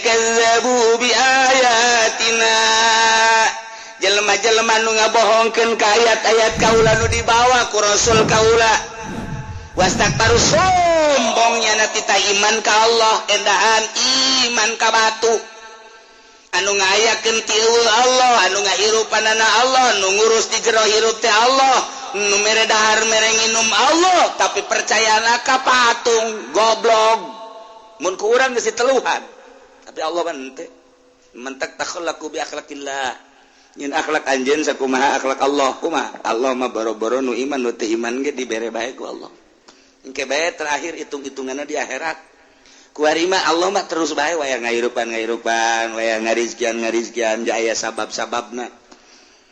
Kazzabu bi ayatina, jelema-jelema nu ngabohongkeun ka ayat-ayat kaula nu dibawa ku Rasul kaula. Wastakbaru, sombongnya na tita iman ka Allah, endahan iman ka batu. Anu ngayakeun ti Allah, anu ngahirupanana Allah, nu ngurus di jero hirup teh Allah, nu mere dahar mere nginum Allah, tapi percayana ka patung. Goblok. Mun ku urang geus diteluhan, tapi Allah mah henteu. Mentak takhallaqu bi akhlaqillah. Nyin akhlak anjeun sakumaha akhlak Allah. Kumaha Allah mah? Boro-boro nu iman, nu teu iman ge dibere bae ku Allah. Engke bae terakhir hitung-hitunganna di akhirat. Kuari mah Allah mah terus bae, waya ngahirupan ngahirupan, waya ngarizkian ngarizkian, aya sabab-sababna.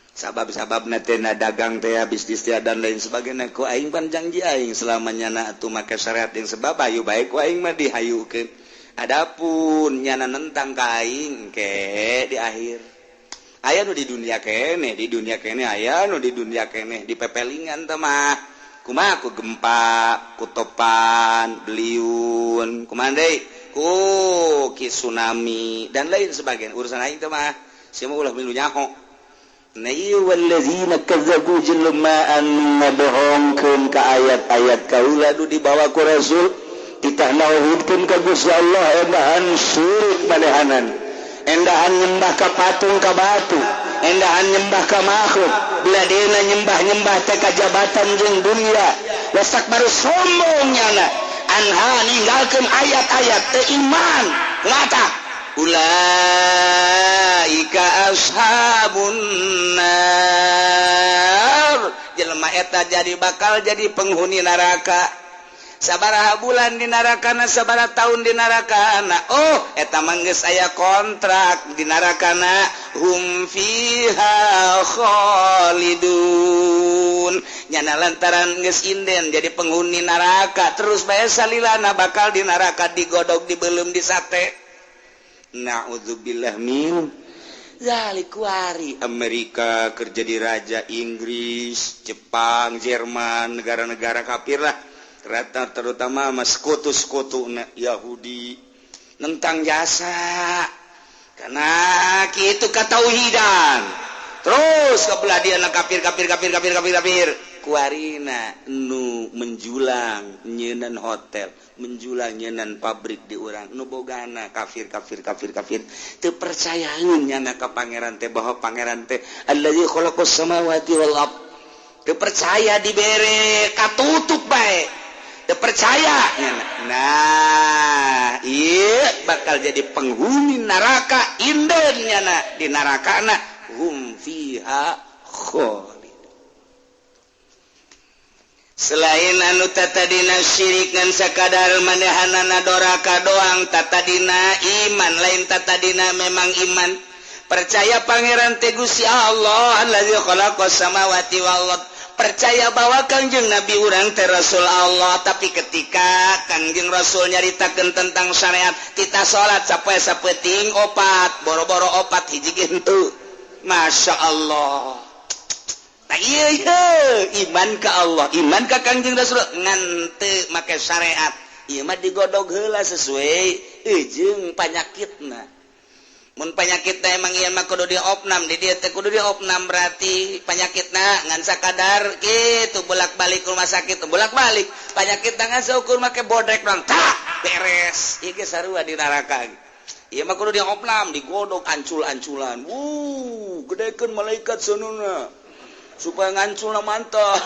Sabab-sababna teh na dagang teh, bisnis teh, dan lain sebagainya. Ku aing pan janji aing selamanya na atuh make syariat yang sebab ayu bae ku aing mah dihayukeun. Adapun nyana nentang ka aing ke di akhir, aya nu di dunia kene, di dunia kene, aya nu di dunia kene di pepelingan teh mah. Kumaha? Ku gempa, ku topan beliun, kumaha deui, ku ki tsunami dan lain sebagainya. Urusan aing teh mah sia ulah milu nyaho. Nah, ieu wallazina kazzabu, jelema anu ngabohongkeun ka ayat-ayat kaula nu dibawa ku Rasul, titah nauhidkeun ka Gusti Allah, endahan syirik manehanan, endahan nyembah ka patung, ka batu, endahan nyembah ka makhluk, beladena nyembah-nyembah teh ka jabatan jeung dunia. Wastakbaru, sombong nyana, anha, ninggalkeun ayat-ayat, teu iman mata. Ulaika ashabun nar, jelema eta jadi bakal jadi penghuni neraka. Sabaraha bulan di narakana, sabaraha tahun di narakana? Oh, eta mah geus aya kontrak di narakana. Hum fiha khalidun. Nyana lantaran geus inden jadi penghuni neraka, terus bae salilana bakal di neraka, digodog, dibelum, disate. Naudzubillah min zalik. Kuari Amerika kerja di raja Inggris, Jepang, Jerman, negara-negara kafir lah rata, terutama mas sekutu-sekutu Yahudi, nentang jasa karena gitu katauhidan. Terus kebelah dia kafir, kafir, kafir, kafir, kafir, kafir. Kuarina nu menjulang nyenan hotel, menjulang nyenan pabrik di urang, nu bogana kafir, kafir, kafir, kafir, teu percayaan nyana ka pangeran teh, bahwa pangeran teh allazi khalaqas samawati wal ard. Teu percaya, dibere katutup bae, teu percaya. Nah, iya bakal jadi penghuni neraka inden nyana di neraka na. Hum fiha khalid. Selain anu tatadina syirik ngan sakadar manehanana doraka doang, tatadina iman, lain tatadina memang iman, percaya pangeran teh Gusti Allah allazi khalaqas samawati wal ard, percaya bahwa Kangjeng Nabi urang teh Rasul Allah. Tapi ketika Kangjeng Rasul nyaritakeun tentang syariat, tita salat sapoe sapeting opat, boro-boro opat, hiji ge henteu. Masya Allah. Nah, iya, iman ke Allah, iman ke Kangjeng Rasul, ngan teu make syariat. Ieu mah digodog heula sesuai jeung panyakitna. Mun panyakitna emang ieu mah kudu diopnam di dieu teh, kudu diopnam, berarti panyakitna ngan sakadar kitu, bolak-balik rumah sakit, bolak-balik. Panyakitna ngan saukur make bodrek doang, tak beres. Ieu ge sarua di neraka. Ieu mah kudu diopnam, digodog ancul-anculan. Wuh, gedekeun malaikat sonuna supaya ngancul mantap.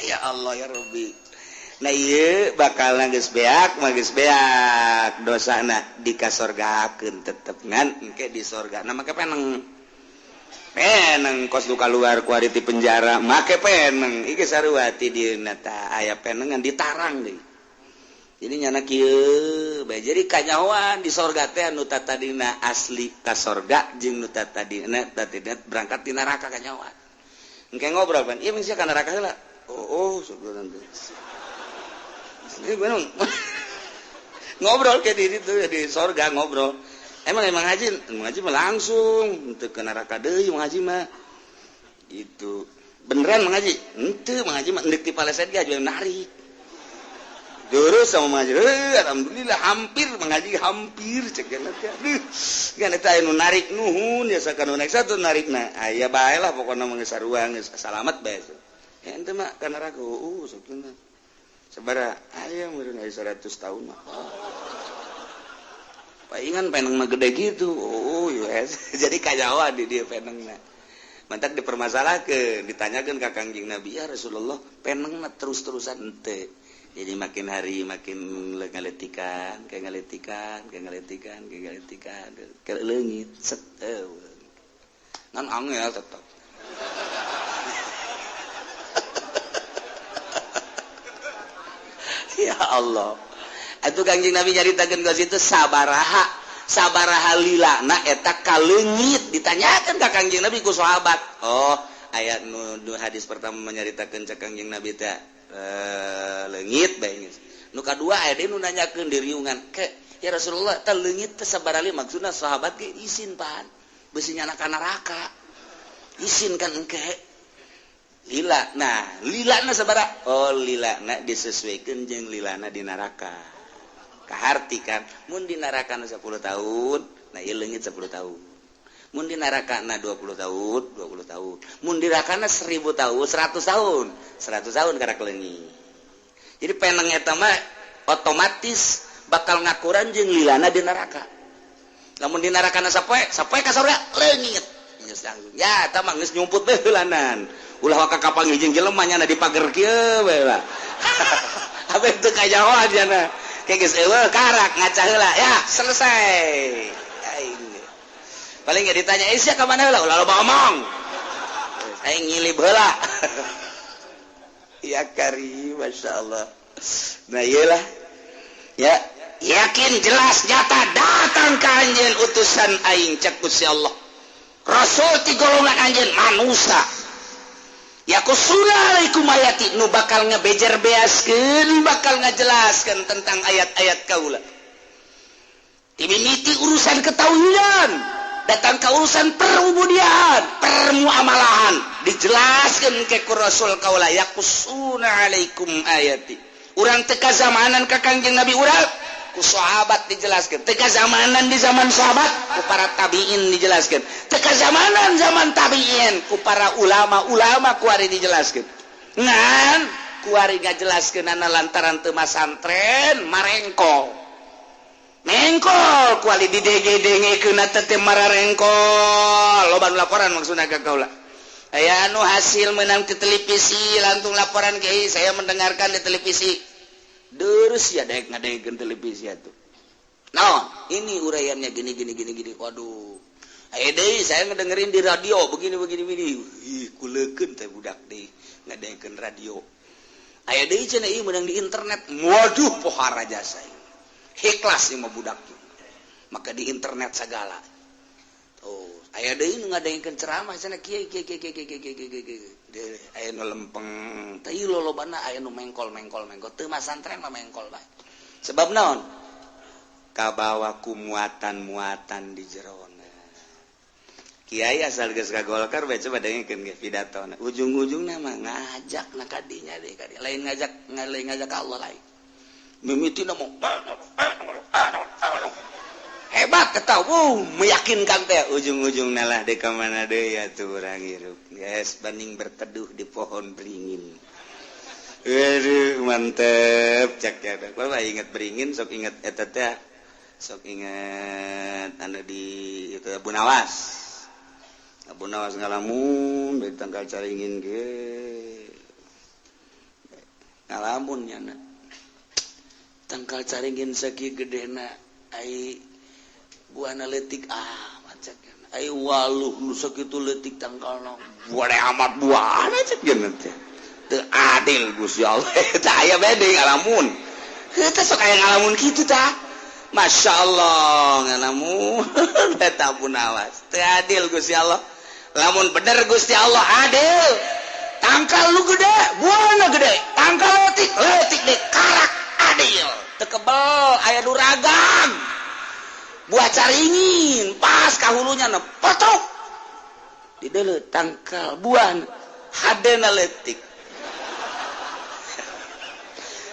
Ya Allah ya Rabbi. Nah, iya bakal geus beak mah, geus beak dosana, dikasorgakeun tetep, ngan engke di sorga. Nah, make peneng peneng kos nu kaluar kuari ti penjara, make peneng. Iki sarua ti dieuna ta aya penengan ditarang deui. Jadi nyana kieu bae, jadi kanyahoan di sorga teh anu tatadina asli ka sorga jeung nu tatadina tatadina berangkat di neraka kanyahoan. Engke ngobrol pan, ieu mah ka neraka heula. Oh, sebenarnya ini bener ngobrol kayak di itu di sorga ngobrol. Emang emang haji, emang haji mah langsung untuk ke neraka deui. Emang haji mah itu beneran, Mang Haji henteu, Mang Haji mah endek di paleset ge aja narik. Terus sama mengaji, alhamdulillah hampir mengaji hampir cek teh. Aduh, kan eta anu narik nuhun ya sakanu naik satu narikna. Aya bae lah pokona mah geus sarua geus salamet bae. Ente mah ka neraka satuna. Sabaraha aya meureun aya 100 tahun mah. Paingan peneng mah gede gitu. Oh, yes. Jadi kajawa di dia penengna. Mantak dipermasalahkeun, ditanyakeun ka Kangjeng Nabi, ya Rasulullah, penengna terus-terusan henteu. Jadi makin hari makin ngaletikan, kayak ngaletikan, kayak ngaletikan, kayak ngaletikan, kayak leungit, set ngan angel tetep. Ya Allah. Atuh Kangjeng Nabi nyaritakeun ka situ sabaraha, sabaraha lilana eta kaleungit ditanyakeun ka Kangjeng Nabi ku sahabat. Oh, ayat nu hadis pertama menyaritakeun cek Kangjeng Nabi teh leungit bae geus. Nu kadua aya deui nu nanyakeun di riungan ke ya Rasulullah teh leungit teh sabaraha lila maksudna sahabat ge isin pan beusi nyana ka neraka. Isin kan engke. Lila. Nah, lilana sabaraha? Oh, lilana disesuaikeun jeung lilana di neraka. Kaharti kan mun di neraka 10 tahun, nah ieu leungit 10 tahun. Mun di neraka na 20 tahun, 20 tahun. Mun di neraka na 1000 tahun, 100 tahun. 100 tahun karak leungit. Jadi peneng eta mah otomatis bakal ngakuran jeung lilana di neraka. Lamun di neraka na sapoe, sapoe ka surga leungit. Geus langsung. Ya, eta mah geus nyumput bae heulanan. Ulah waka kapanggih jeung jelema nya di pager kieu bae lah. Abe teu kajahoan cenah. Kayak geus eueuh karak ngaca heula. Ya, selesai. Aing paling nggak ditanya, sia ka mana heula? Ulah loba omong. Aing ngilib heula. Ya kari, Masya Allah. Nah iyalah. Ya, yakin jelas nyata datang ka anjeun utusan aing cek Gusti Allah. Rasul ti golongan anjeun manusia. Yakusuna alaikum ayati nu bakal ngebejer beaskeun, bakal ngajelaskeun tentang ayat-ayat kaula. Timimiti urusan ketauhidan, datang ke urusan perubudian, permuamalahan, dijelaskan ke ku Rasul kaula yakusuna alaikum ayati. Urang teka zamanan ka Kangjeng Nabi urang, ku sahabat dijelaskan. Teka zamanan di zaman sahabat, ku para tabiin dijelaskan. Teka zamanan zaman tabiin, ku para ulama-ulama kuari dijelaskan. Ngan kuari ngajelaskeun ana lantaran teu masantren marengkol. Mengkol kuali di denge-dengekeun teh mararengkol. Loba nu laporan maksudna ka kaula. Aya anu hasil menang di televisi langsung laporan kiai saya mendengarkan di televisi. Terus ya daek ngadengekeun televisi atuh. Nah, ini uraiannya gini gini gini gini. Waduh. Aya deui saya ngedengerin di radio begini begini begini. Ih, kuleukeun teh budak deui ngadengekeun radio. Aya deui cenah ieu meunang di internet. Waduh, pohara jasa ieu. Ikhlas ieu mah budak. Maka di internet segala. Oh, aya deui nu ngadengekeun ceramah cenah kieu kieu kieu kieu kieu kieu kieu. Aya nu lempeng, teh ieu lolobana aya nu mengkol mengkol mengkol. Teu masantren mah mengkol bae. Sebab naon? Kabawa ku muatan-muatan di jerona. Kiai asal geus ka Golkar bae coba dengekeun ge pidatona. Ujung-ujungna mah ngajak na ka dinya deui ka dieu. Lain ngajak, lain ngajak ka Allah lain. Mimitina mah hebat eta, meyakinkan teh ujung-ujungna lah deui ka mana deui atuh urang hirup. Geus banding berteduh di pohon beringin. Aduh, mantep cek ya. Bapak inget beringin sok inget eta teh. Sok inget anu di itu Abu Nawas. Abu Nawas ngalamun dari tangkal caringin ge. Ngalamun nya na. Tangkal caringin sakieu gedena ai buahna leutik amat cek. Ai waluh nu sakitu leutik tangkalna. Buah amat buahna cek geuna teh. Teu adil Gusti Allah. Tah aya bae deui ngalamun. Heuh teh sok aya ngalamun kitu tah. Masya Allah ngalamun eta Abu Nawas. Teu adil Gusti Allah. Lamun bener Gusti Allah adil. Tangkal lu gede, buahna gede. Tangkal leutik, leutik deui karak adil. Teu kebel aya nu ragang. Buah caringin pas kahulunya na potok. Di deuleu tangkal buahna hadena leutik.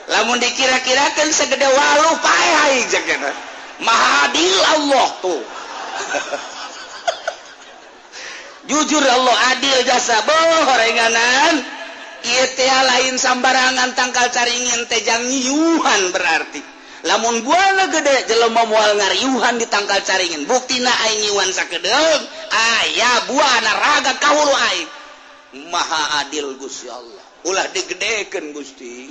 Lamun dikira-kirakan segede waluh paeh aing cek eta. Maha adil Allah tuh. Jujur Allah adil jasa boh horenganan. Ieu teh lain sambarangan tangkal caringin teh jang nyiuhan berarti. Lamun buahna gede jelema moal ngariuhan di tangkal caringin. Buktina aing nyiuhan sakedeung aya buahna raga ka hulu aing. Maha adil Gusti Allah. Ulah digedekeun Gusti.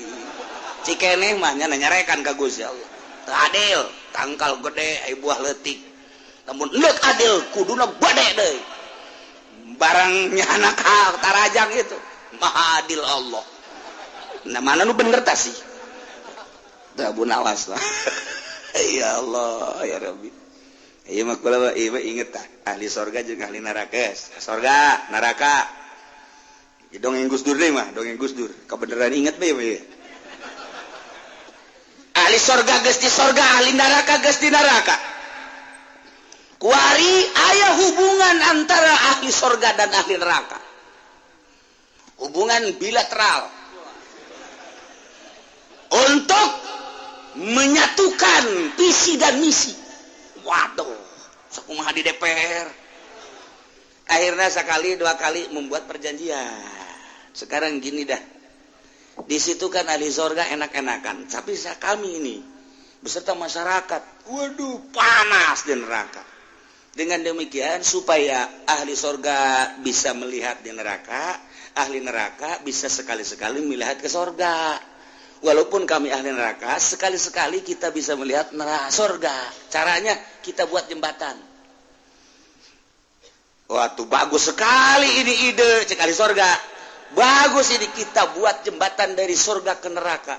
Cikeneh mah nya nyarekan ka Gusti Allah. Teu adil, tangkal gede ai buah leutik. Lamun endek adil kuduna gede deui. Barangnya anak tarajang itu. Maha adil Allah. Nah mana nu bener tah sih? Tah bunawas lah. Ya Allah, ya Rabbi. Ieu mah kula ieu mah inget tah, ahli sorga jeung ahli neraka. Sorga, neraka. Dongeng Gus Dur deui mah, dongeng Gus Dur. Kabeneran inget bae ieu. Ahli sorga geus di sorga, ahli neraka geus di neraka. Kuari aya hubungan antara ahli sorga dan ahli neraka. Hubungan bilateral. Untuk menyatukan visi dan misi. Waduh, sakumaha di DPR. Akhirnya sekali dua kali membuat perjanjian. Sekarang gini dah. Di situ kan ahli sorga enak-enakan, tapi kami ini beserta masyarakat, waduh panas di neraka. Dengan demikian supaya ahli sorga bisa melihat di neraka, ahli neraka bisa sekali-sekali melihat ke sorga. Walaupun kami ahli neraka, sekali-sekali kita bisa melihat neraka sorga. Caranya kita buat jembatan. Wah, tuh bagus sekali ini ide, cek ahli sorga. Bagus ini kita buat jembatan dari surga ke neraka.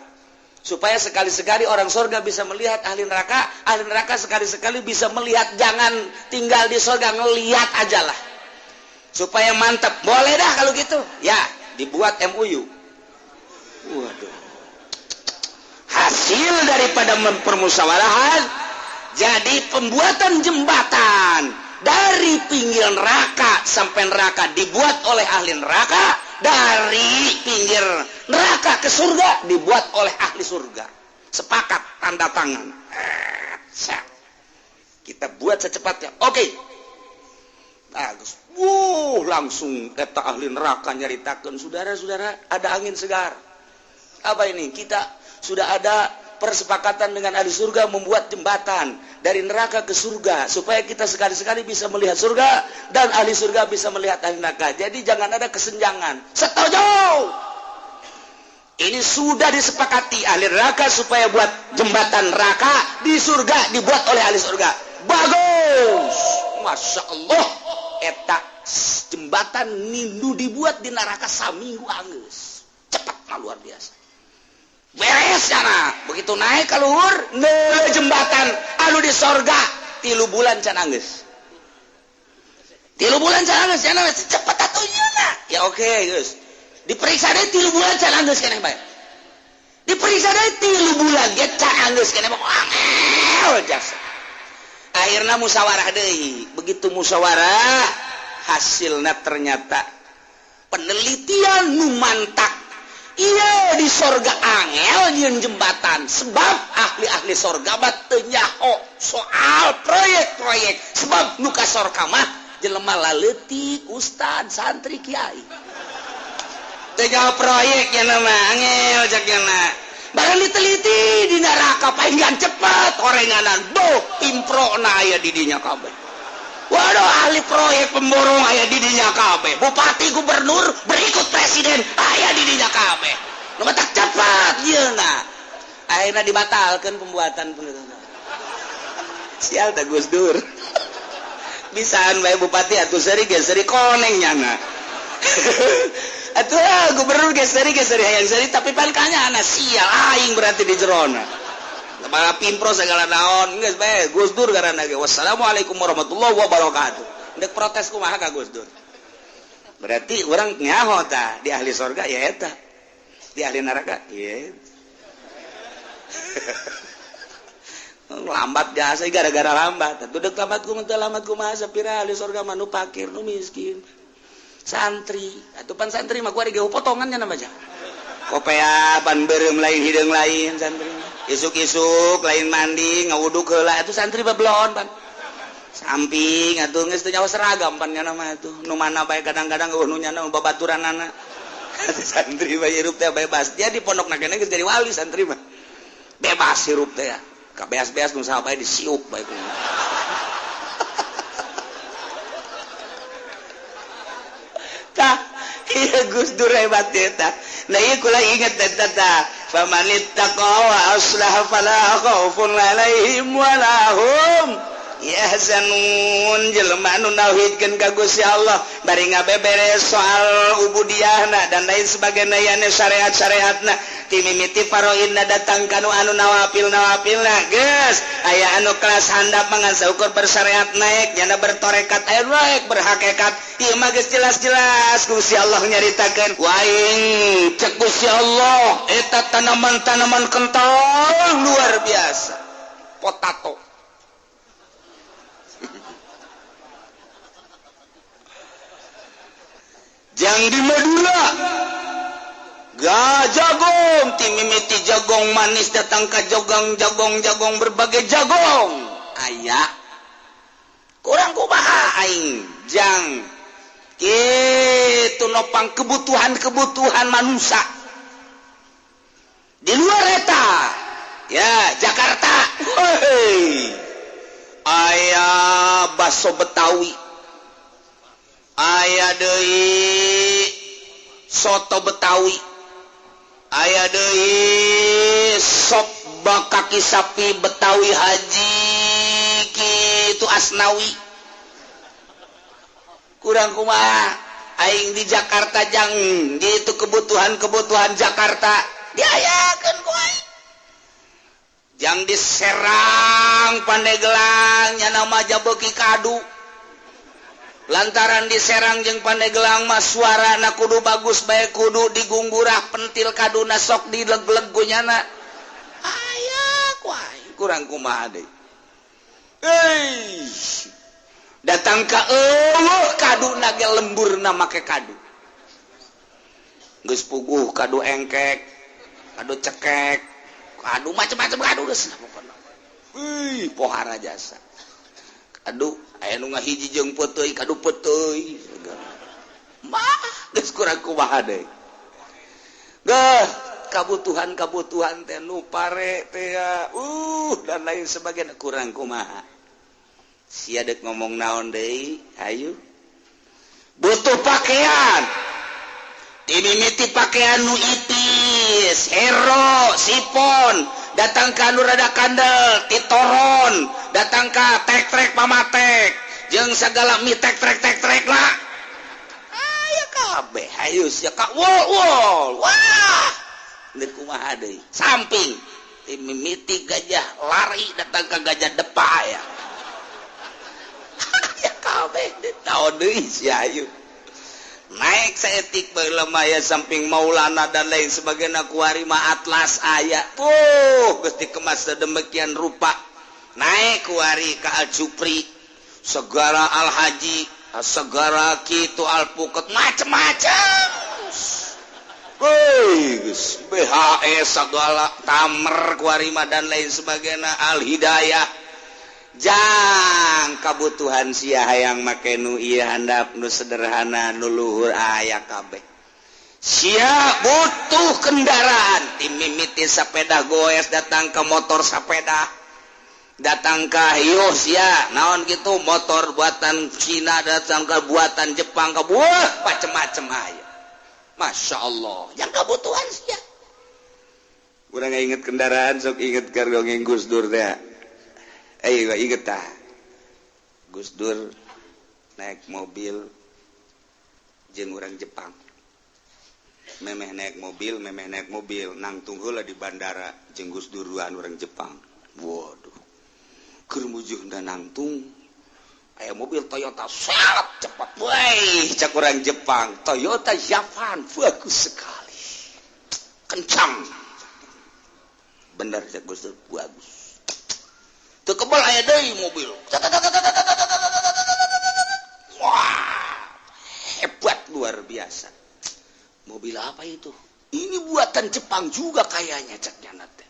Supaya sekali-sekali orang surga bisa melihat ahli neraka sekali-sekali bisa melihat, jangan tinggal di surga, ngelihat aja lah. Supaya mantap. Boleh dah kalau gitu. Ya, dibuat MOU. Waduh. Hasil daripada permusyawarahan jadi pembuatan jembatan dari pinggir neraka sampai neraka dibuat oleh ahli neraka, dari pinggir neraka ke surga dibuat oleh ahli surga. Sepakat tanda tangan. Kita buat secepatnya. Oke. Bagus. Langsung kata ahli neraka nyaritakeun, saudara-saudara, ada angin segar. Apa ini? Kita sudah ada persepakatan dengan ahli surga membuat jembatan dari neraka ke surga supaya kita sekali-sekali bisa melihat surga dan ahli surga bisa melihat ahli neraka. Jadi jangan ada kesenjangan. Setuju. Ini sudah disepakati ahli neraka supaya buat jembatan neraka di surga dibuat oleh ahli surga. Bagus. Masya Allah. Eta jembatan nindu dibuat di neraka saminggu anggeus. Cepat luar biasa. Beres sana. Begitu naik ke luhur, jembatan anu di sorga 3 bulan can anggeus. 3 bulan can anggeus, cenah cepet atuh nyeuna. Ya oke, geus. Diperiksa deui 3 bulan can anggeus keneh bae. Diperiksa deui 3 bulan ge can anggeus keneh bae. Angel jasa. Akhirna musyawarah deui. Begitu musyawarah, hasilna ternyata penelitian nu mantak. Iya di sorga angel nyieun jembatan sebab ahli-ahli sorga mah teu nyaho soal proyek-proyek sebab nu ka sorga mah jelema laleutik ustad santri kiai teu nyaho proyek nya mah angel cek nya barang diteliti di neraka palingan cepet horenganan boh improna aya di dinya kabeh. Waduh ahli proyek pemborong aya di dinya kabeh, bupati gubernur berikut presiden aya di dinya kabeh. Nu matak cepat yeuna. Akhirna dibatalkeun pembuatan penutupan. Sial tah Gus Dur. Bisaan bae bupati atuh seuri ge seuri koneng nyana. Atuh gubernur ge seuri hayang seuri tapi pan kanyana sial aing berarti di jerona. Para pimpro segala naon geus bae Gus Dur garana ge wassalamualaikum warahmatullahi wabarakatuh. Ndek protes kumaha ka Gus Dur. Berarti urang nyaho tah di ahli sorga ya eta. Di ahli neraka ieu. Lambat jasa gara-gara lambat. Atuh deuk lambat kumaha teu lambat kumaha sapira ahli sorga mah nu fakir nu miskin. Santri, atuh pan santri mah kuari ge potongan nya nama aja. Kopea pan beureum lain hideung lain santri. Isuk-isuk lain mandi ngawuduk heula atuh santri bebelon pan. Samping atuh geus teu nyawa seragam pan nyana mah atuh. Nu mana bae kadang-kadang eueuh nu nyana babaturanana. Santri mah hirup teh bebas. Dia di pondokna keneh geus jadi wali santri mah. Bebas hirup teh ya. Kabeas-beas nu saha bae disiup bae kumaha. Tah, ieu Gus Dur hebat eta. Nah ieu kula inget eta tah. Famanittaqa wa aslaha fala khaufun alaihim wala hum yahzanun. Jelema anu nauhidkeun ka Gusti Allah bari ngabeberes soal ubudiyahna dan lain sebagainya yane syariat-syariatna ti mimiti faraidna datang ka nu anu nawafil-nawafilna geus aya anu kelas handap mangan saukur bersyariat naik nyana bertorekat aya naik berhakikat ieu mah geus jelas-jelas Gusti Allah nyaritakeun waing cek Gusti Allah eta tanaman-tanaman kental luar biasa potato jang di Madura jagong timimiti jagong manis datang ka jogong jagong jagong berbagai jagong aya kurang kumaha aing jang kitu nopang kebutuhan-kebutuhan manusia di luar eta ya Jakarta hei aya baso Betawi aya deui soto Betawi aya deui sop kaki sapi Betawi haji kitu Asnawi kurang kumaha aing di Jakarta jang gitu kebutuhan-kebutuhan Jakarta diayakeun ku aing jang diserang Pandeglang nya mah jabeuki kadu lantaran diserang jeung Pandeglang mah suarana kudu bagus bae kudu digungkurah pentil kaduna sok dileg-leg ku nyana aya ku aing kurang kumaha deui euy datang ka eueuh kaduna ge lemburna make kadu geus puguh kadu engkek kadu cekek kadu macam-macam kadu geus pokona euy pohara jasa kadu aya nu ngahiji jeung peuteuy kadu peuteuy mah geus kurang kumaha deui geuh kabutuhan-kabutuhan teh nu pare teh dan lain sebagainya kurang kumaha sia deuk ngomong naon deui hayu butuh pakaian dimimiti pakaian nu ipis hero sipon datang ka nu rada kandel titoron datang ka tek-trek pamatek jeung sagala mi tek-trek tek-trek lah aya kabeh hayu sia ka wol wol wah deuk kumaha deui samping dimimiti gajah lari datang ka gajah depa aya aya kabeh naon deui sia hayu naik saetik bae samping Maulana dan lain sebagainya kuari mah Atlas aya tuh geus dikemas sedemikian rupa naik kuari ka Al Jupri segala Al Haji segala kitu alpuket macem-macem geus BHS segala tamer kuari mah dan lain sebagainya Al Hidayah jang kabutuhan sia hayang make nu ieu handap nu sederhana nu luhur aya kabeh sia butuh kendaraan timimiti sepeda goes datang ke motor sepeda datang ke hiu sia naon gitu motor buatan Cina datang ke buatan Jepang ke buah macem-macem aya Masya Allah yang kebutuhan sia urang inget kendaraan sok inget dongeng Gus Dur teh. Ayo inget tah Gus Dur naik mobil jeung urang Jepang memeh naik mobil nangtung heula di bandara jeung Gus Dur duaan urang Jepang waduh keur mujuhna nangtung aya mobil Toyota salap cepat weh cak urang Jepang Toyota Javan bagus sekali kencang bener cak Gus Dur bagus teu kebal aya deui mobil. Wah, hebat luar biasa. Mobil apa itu? Ini buatan Jepang juga kayaknya, cek nyana teh.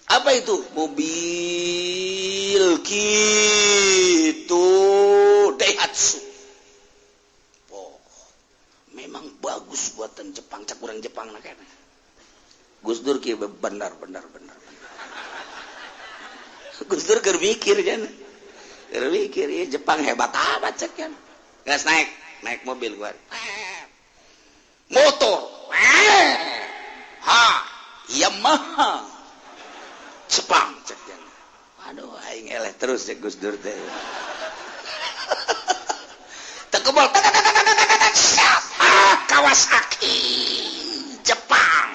Apa itu? Mobil gitu, Daihatsu. Oh, memang bagus buatan Jepang, cek urang Jepang na kayaknya. Gus Dur kieu, benar benar benar benar. Gus Dur keur mikir kan. Keur mikir, ya Jepang hebat amat, cek kan. Gas naik, naik mobil gua. Motor. Ha, Yamaha. Jepang, cek kan. Aduh, aing eleh terus, cek Gus Dur teh. Tekebol, ah, Kawasaki Jepang.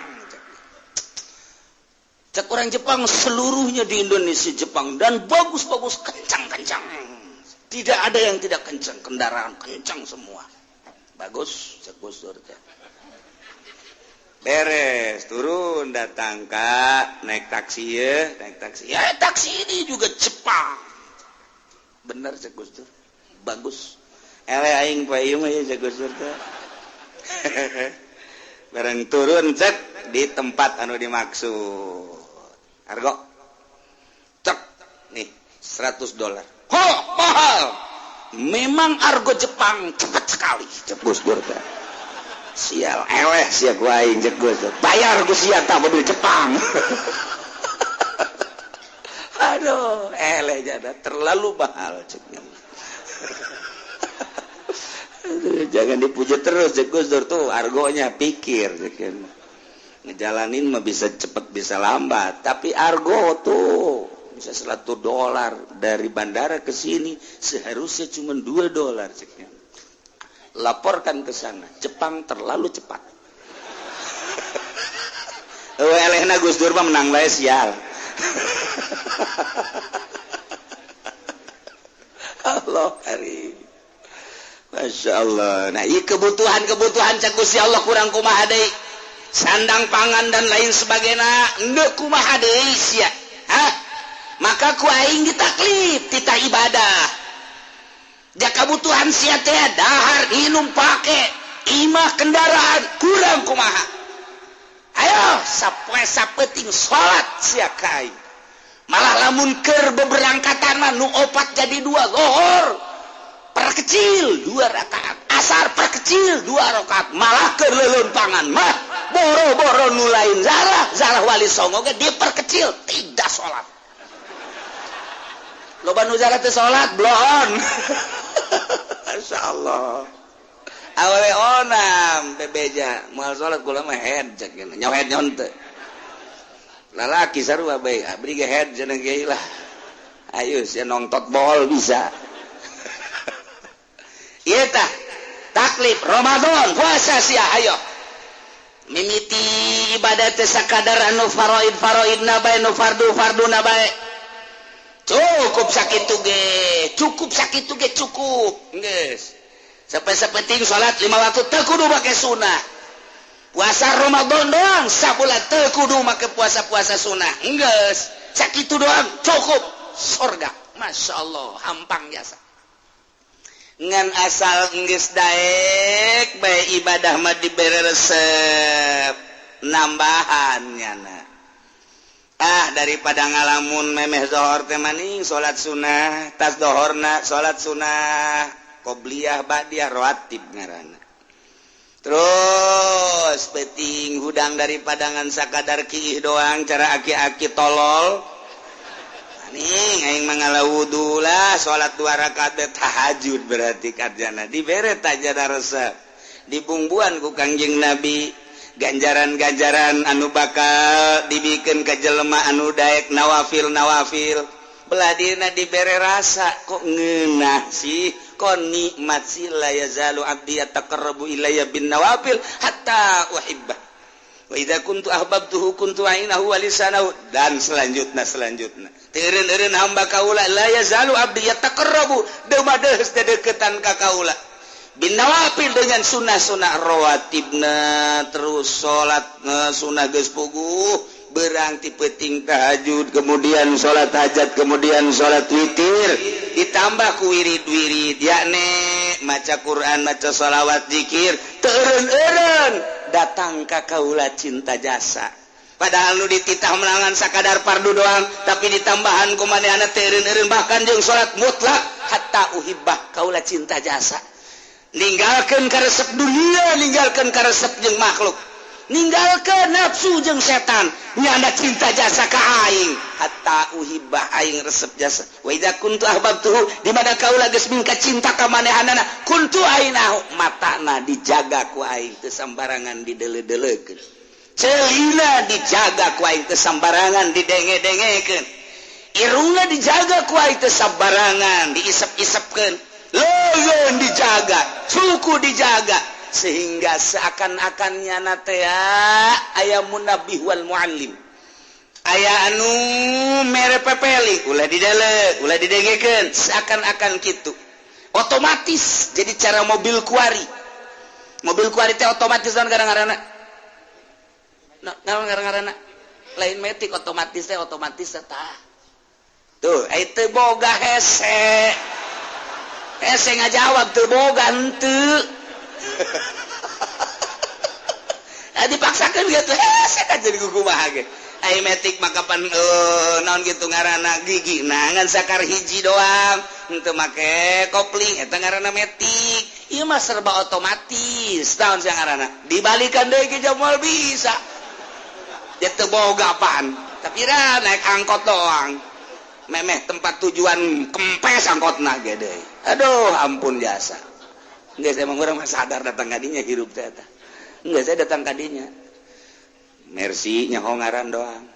Cek orang Jepang, seluruhnya di Indonesia Jepang dan bagus-bagus, kencang-kencang. Tidak ada yang tidak kencang, kendaraan kencang semua. Bagus, cek Gus Dur teh. Beres, turun, datang kak, naik taksi ya, naik taksi. Ya, taksi ini juga Jepang. Bener, cek Gus Dur. Bagus. Eleh aing poe ieu mah ya, cek Gus Dur teh. Bareng turun, cek di tempat anu dimaksud. Argo. Cek nih 100 dolar. Ho, mahal. Memang argo Jepang cepat sekali, cek Gus Dur teh. Sial, eleh sia ku aing, cek Gus Dur. Bayar ku sia tah mobil Jepang. Aduh, eleh jada terlalu mahal, cek. Aduh, jangan dipuji terus, cek Gus Dur tuh, argonya pikir, cek. Ngejalanin mah bisa cepet bisa lambat, tapi argo tuh bisa 100 dolar dari bandara ke sini seharusnya cuma 2 dolar, ceknya. Laporkan ke sana, Jepang terlalu cepat. Eueuh elehna Gus Dur mah menang bae, sial. Allah hari. Masya Allah. Nah, ieu kebutuhan-kebutuhan cek Gusti Allah kurang kumaha deui. Sandang pangan dan lain sebagainya endeu kumaha deui sia. Hah? Maka ku aing ditaklif tita ibadah. Ja kabutuhan sia teh dahar, minum, pake, imah, kendaraan kurang kumaha. Ayo sapoe sapeting salat sia ka aing. Malah lamun keur beberangkatan mah nu opat jadi dua, lohor perkecil 2 rakaat, asar perkecil 2 rakaat, malah keur leuleumpangan mah boro-boro nu lain zarah, zarah wali songo ge diperkecil tidak salat. Loba nu zarah teu salat bloon. Masyaallah. Awewe onam bebeja moal salat kula mah head cek nya head nyon teu. Lalaki sarua bae abdi ge head cenah kiai lah. Ayo sia nongtot bol bisa. Ieu tah taklif Ramadan puasa sia, ayo. Mimiti ibadah teh sakadar anu faraid faraidna bae, nu fardu farduna bae. Cukup sakitu ge, cukup sakitu ge cukup. Geus. Sampai sapenting salat 5 waktu teu kudu make sunah. Puasa Ramadan doang sabulan teu kudu make puasa-puasa sunah. Geus, sakitu doang cukup surga. Masya Allah, hampang jasa. Ngan asal geus daek bae ibadah mah dibere resep nambahan nyana. Ah, daripada ngalamun memeh zohor teh maning salat sunah, tas dohorna salat sunah, qobliyah ba'diyah rawatib ngaranna. Terus peuting hudang daripada ngan sakadar kiih doang cara aki-aki tolol. Maning aing mah ngala wudu lah salat 2 rakaat tahajud berarti karjana dibere tajana resep. Dibungbuan ku Kangjeng Nabi ganjaran-ganjaran anu bakal dibikeun ka jelema anu daek nawafil-nawafil. Beladina dibere rasa kok ngeunah sih, kok nikmat sih, la yazalu abdi yataqarrabu ilayya bin nawafil hatta uhibbah. Wa idza kuntu ahbabtuhu kuntu ainahu wa lisanahu, dan selanjutnya selanjutnya. Teureun-eureun hamba kaula la yazalu abdi yataqarrabu, deumadeus dedeketan ka kaula. Bin nawafil dengan sunnah-sunnah rawatibna, terus salat sunnah geus puguh, berang ti peuting tahajud, kemudian salat hajat, kemudian salat witir, ditambah ku wirid-wirid yakni maca Quran, maca sholawat, zikir, teureun-eureun Datang ka kaula cinta jasa. Padahal nu dititah menangan sakadar fardu doang, tapi ditambahan ku manehna teu eureun-eureun bahkan jeung salat mutlak hatta uhibbah kaula cinta jasa. Ninggalkeun karesep dunia, ninggalkeun karesep jeung makhluk, ninggalkeun nafsu jeung setan, nyana cinta jasa ka aing hatta uhibbah aing resep jasa. Wa idza kuntu ahbabtuhu, di mana kaula geus mingka cinta ka manehanana, kuntu ainahu, matana dijaga ku aing teu sambarangan didele-deleukeun, celina dijaga ku aing teu sambarangan didenge-dengekeun, irungna dijaga ku aing teu sambarangan diisep-isepkeun, leungeun dijaga, suku dijaga, sehingga seakan-akan nyana teh aya munabih wal muallim, aya anu mere pepeli ulah didele, ulah didengekeun, seakan-akan kitu otomatis. Jadi cara mobil kuari, mobil kuari teh otomatis dan kadang-kadang naon ngaran-ngaranna lain metik otomatis teh, otomatis tah tuh itu boga hese hese ngajawab tuh boga henteu. Nah, dipaksakan gitu hese kan jadi kumaha ge. Ai metik maka pan naon gitu ngaranna gigi nah ngan sakar hiji doang henteu make kopling eta ngaranna metik. Ieu mah serba otomatis naon sia ngaranna dibalikan deui ke moal bisa. Dia teu boga apaan tapi dah naik angkot doang memeh tempat tujuan kempes angkotna ge deui. Aduh ampun jasa. Enggak, saya emang orang mah sadar datang kadinya hirup teh eta. Enggak, saya datang kadinya. Mercy nyaho ngaran doang.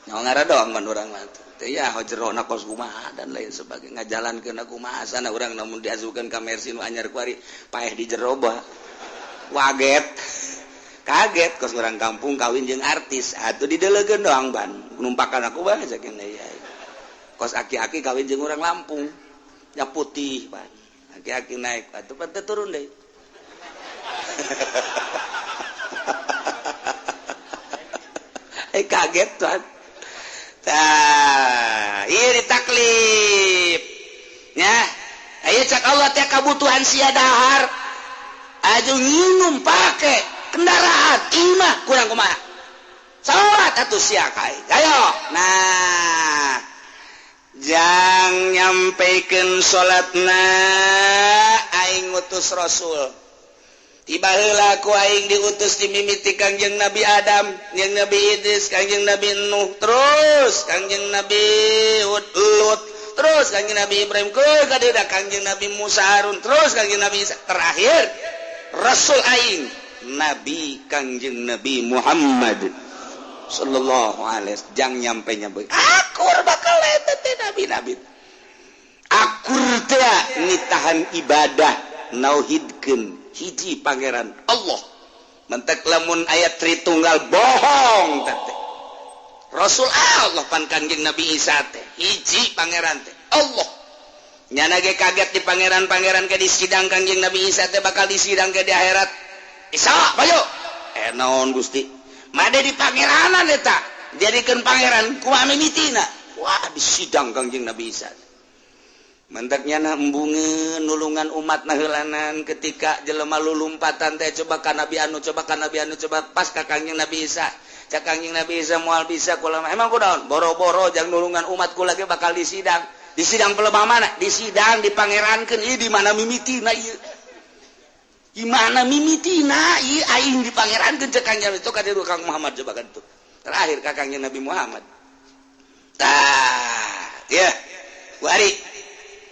Nyaho ngaran doang man urang mah teh ya jerona kos kumaha dan lain sebagainya. Ngajalankeun kumaha sana urang namun diasukeun ka Mercy nu anyar kuari paeh di jero bah. Waget. Kaget kos urang kampung kawin jeung artis. Atuh didelegeun doang ban. Numpakan aku bae saking deui. Kos aki-aki kawin jeung urang Lampung. Ya putih ban. Aki-aki naik atuh pan teu turun deui. Kaget tuan. Tah, ieu ditaklif. Nya, aya cak Allah teh kabutuhan sia dahar. Aju nginum pake kendaraan imah kurang kumaha. Salat atuh sia kai. Ayo. Nah, jang nyampaikan salatna aing ngutus Rasul. Tiba heula ku aing diutus dimimiti Kangjeng Nabi Adam, jeung Nabi Idris, Kangjeng Nabi Nuh, terus Kangjeng Nabi Hud, Lut, terus Kangjeng Nabi Ibrahim, ke kadeuda Kangjeng Nabi Musa, Harun, terus Kangjeng Nabi Isa, terakhir Rasul aing Nabi Kangjeng Nabi Muhammad sallallahu alaihi wasallam. Jang nyampe nyampe akur bakal eta teh nabi-nabi akur teh nitahan ibadah nauhidkeun hiji pangeran Allah. Mentek lamun ayat Tritunggal bohong teh Rasul Allah pan Kangjeng Nabi Isa teh hiji pangeran teh Allah. Nyana ge kaget di pangeran-pangeran ke di sidang Kangjeng Nabi Isa teh bakal disidang ke di akhirat. Isa bayo naon Gusti made di pangeranan eta jadikeun pangeran kumaha mimitina. Wah disidang Kangjeng Nabi Isa. Mentaknya na embungeun nulungan umat na heulanan ketika jelema lulumpatan teh coba ka Nabi anu, coba ka Nabi anu, coba pas ka Kangjeng Nabi Isa. Cak Kangjeng Nabi Isa moal bisa kula mah. Emang kunaon? Boro-boro jang nulungan umat kula ge bakal disidang. Disidang pelebah mana? Disidang dipangerankeun ieu di mana mimitina ieu. Di mana mimitina ieu aing dipangerankeun cek Kangjeng itu ka dieu Kang Muhammad coba kan tuh. Terakhir ka Kangjeng Nabi Muhammad. Tah, ya. Wari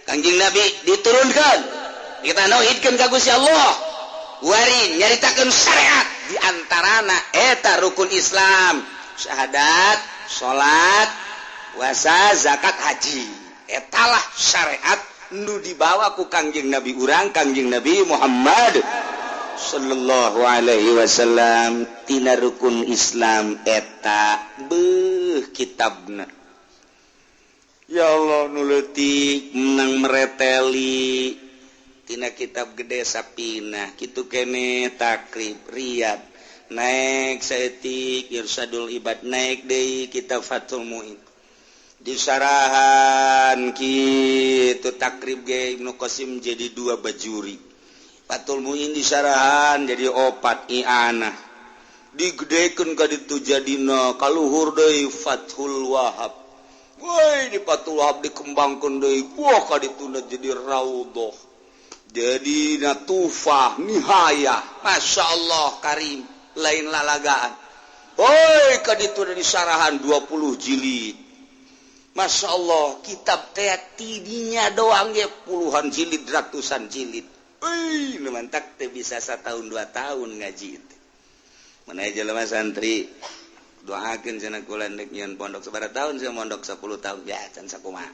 Kangjeng Nabi diturunkan, kita nauhidkeun ka Gusti Allah. Wari nyaritakeun syariat di antarana eta rukun Islam, syahadat, salat, puasa, zakat, haji. Etalah syariat nu dibawa ku Kangjeng Nabi urang, Kangjeng Nabi Muhammad sallallahu alaihi wasallam. Tina rukun Islam eta beuh kitabna. Ya Allah nu leutik menang mereteli tina kitab gede Sapina kitu kene Takrib Riyad naik saeutik Irsyadul Ibad naik deui kitab Fathul Muin disarahan kitu Takrib ge Ibnu Qasim jadi dua bajuri. Fathul Muin disarahan jadi opat i'anah digedekeun ka ditu jadina kaluhur deui Fathul Wahab. Woi di Fathul Wahab dikembangkeun deui wah ka dituna jadi raudhah jadi natufah nihayah. Masya Allah karim lain lalagaan. Woi ka dituna disarahan 20 jilid. Masya Allah kitab teh tidinya doang ge puluhan jilid ratusan jilid. Wih, nu mantak teh bisa setahun 2 tahun ngaji itu. Mana jelema santri doakeun cenah kula ndek nyieun pondok sabaraha tahun sia mondok 10 tahun ya can sakumaha.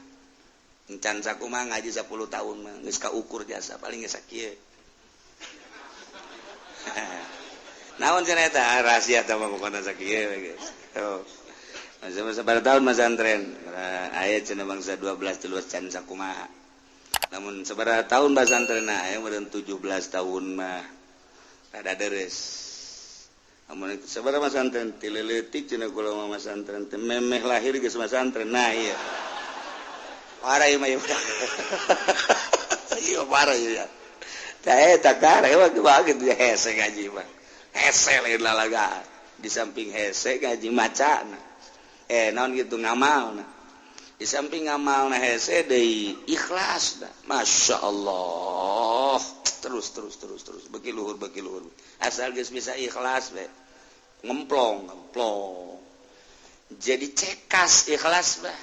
Can sakumaha ngaji 10 tahun mah geus kaukur jasa paling geus sakieu. Naon cenah eta rahasia tah mah pokona sakieu we geus. Oh. Masa sabaraha tahun masantren? Aya cenah bangsa 12 13 can sakumaha. Namun sabaraha tahun basantren aya meureun 17 tahun mah rada deres. Amun sabaraha masantren ti leutik cenah kula mah masantren teh memeh lahir geus masantren. Nah ieu. Parah ieu mah ieu. Ieu parah ieu. Tah eta kare mah kitu hese ngaji mah. Hese lain lalagaan. Di samping hese ngaji macana. Naon kitu ngamalna. Di samping ngamal na hese deui ikhlas dah. Masya Allah terus terus terus terus beki luhur asal geus bisa ikhlas we ngemplong ngemplong jadi cekas ikhlas bah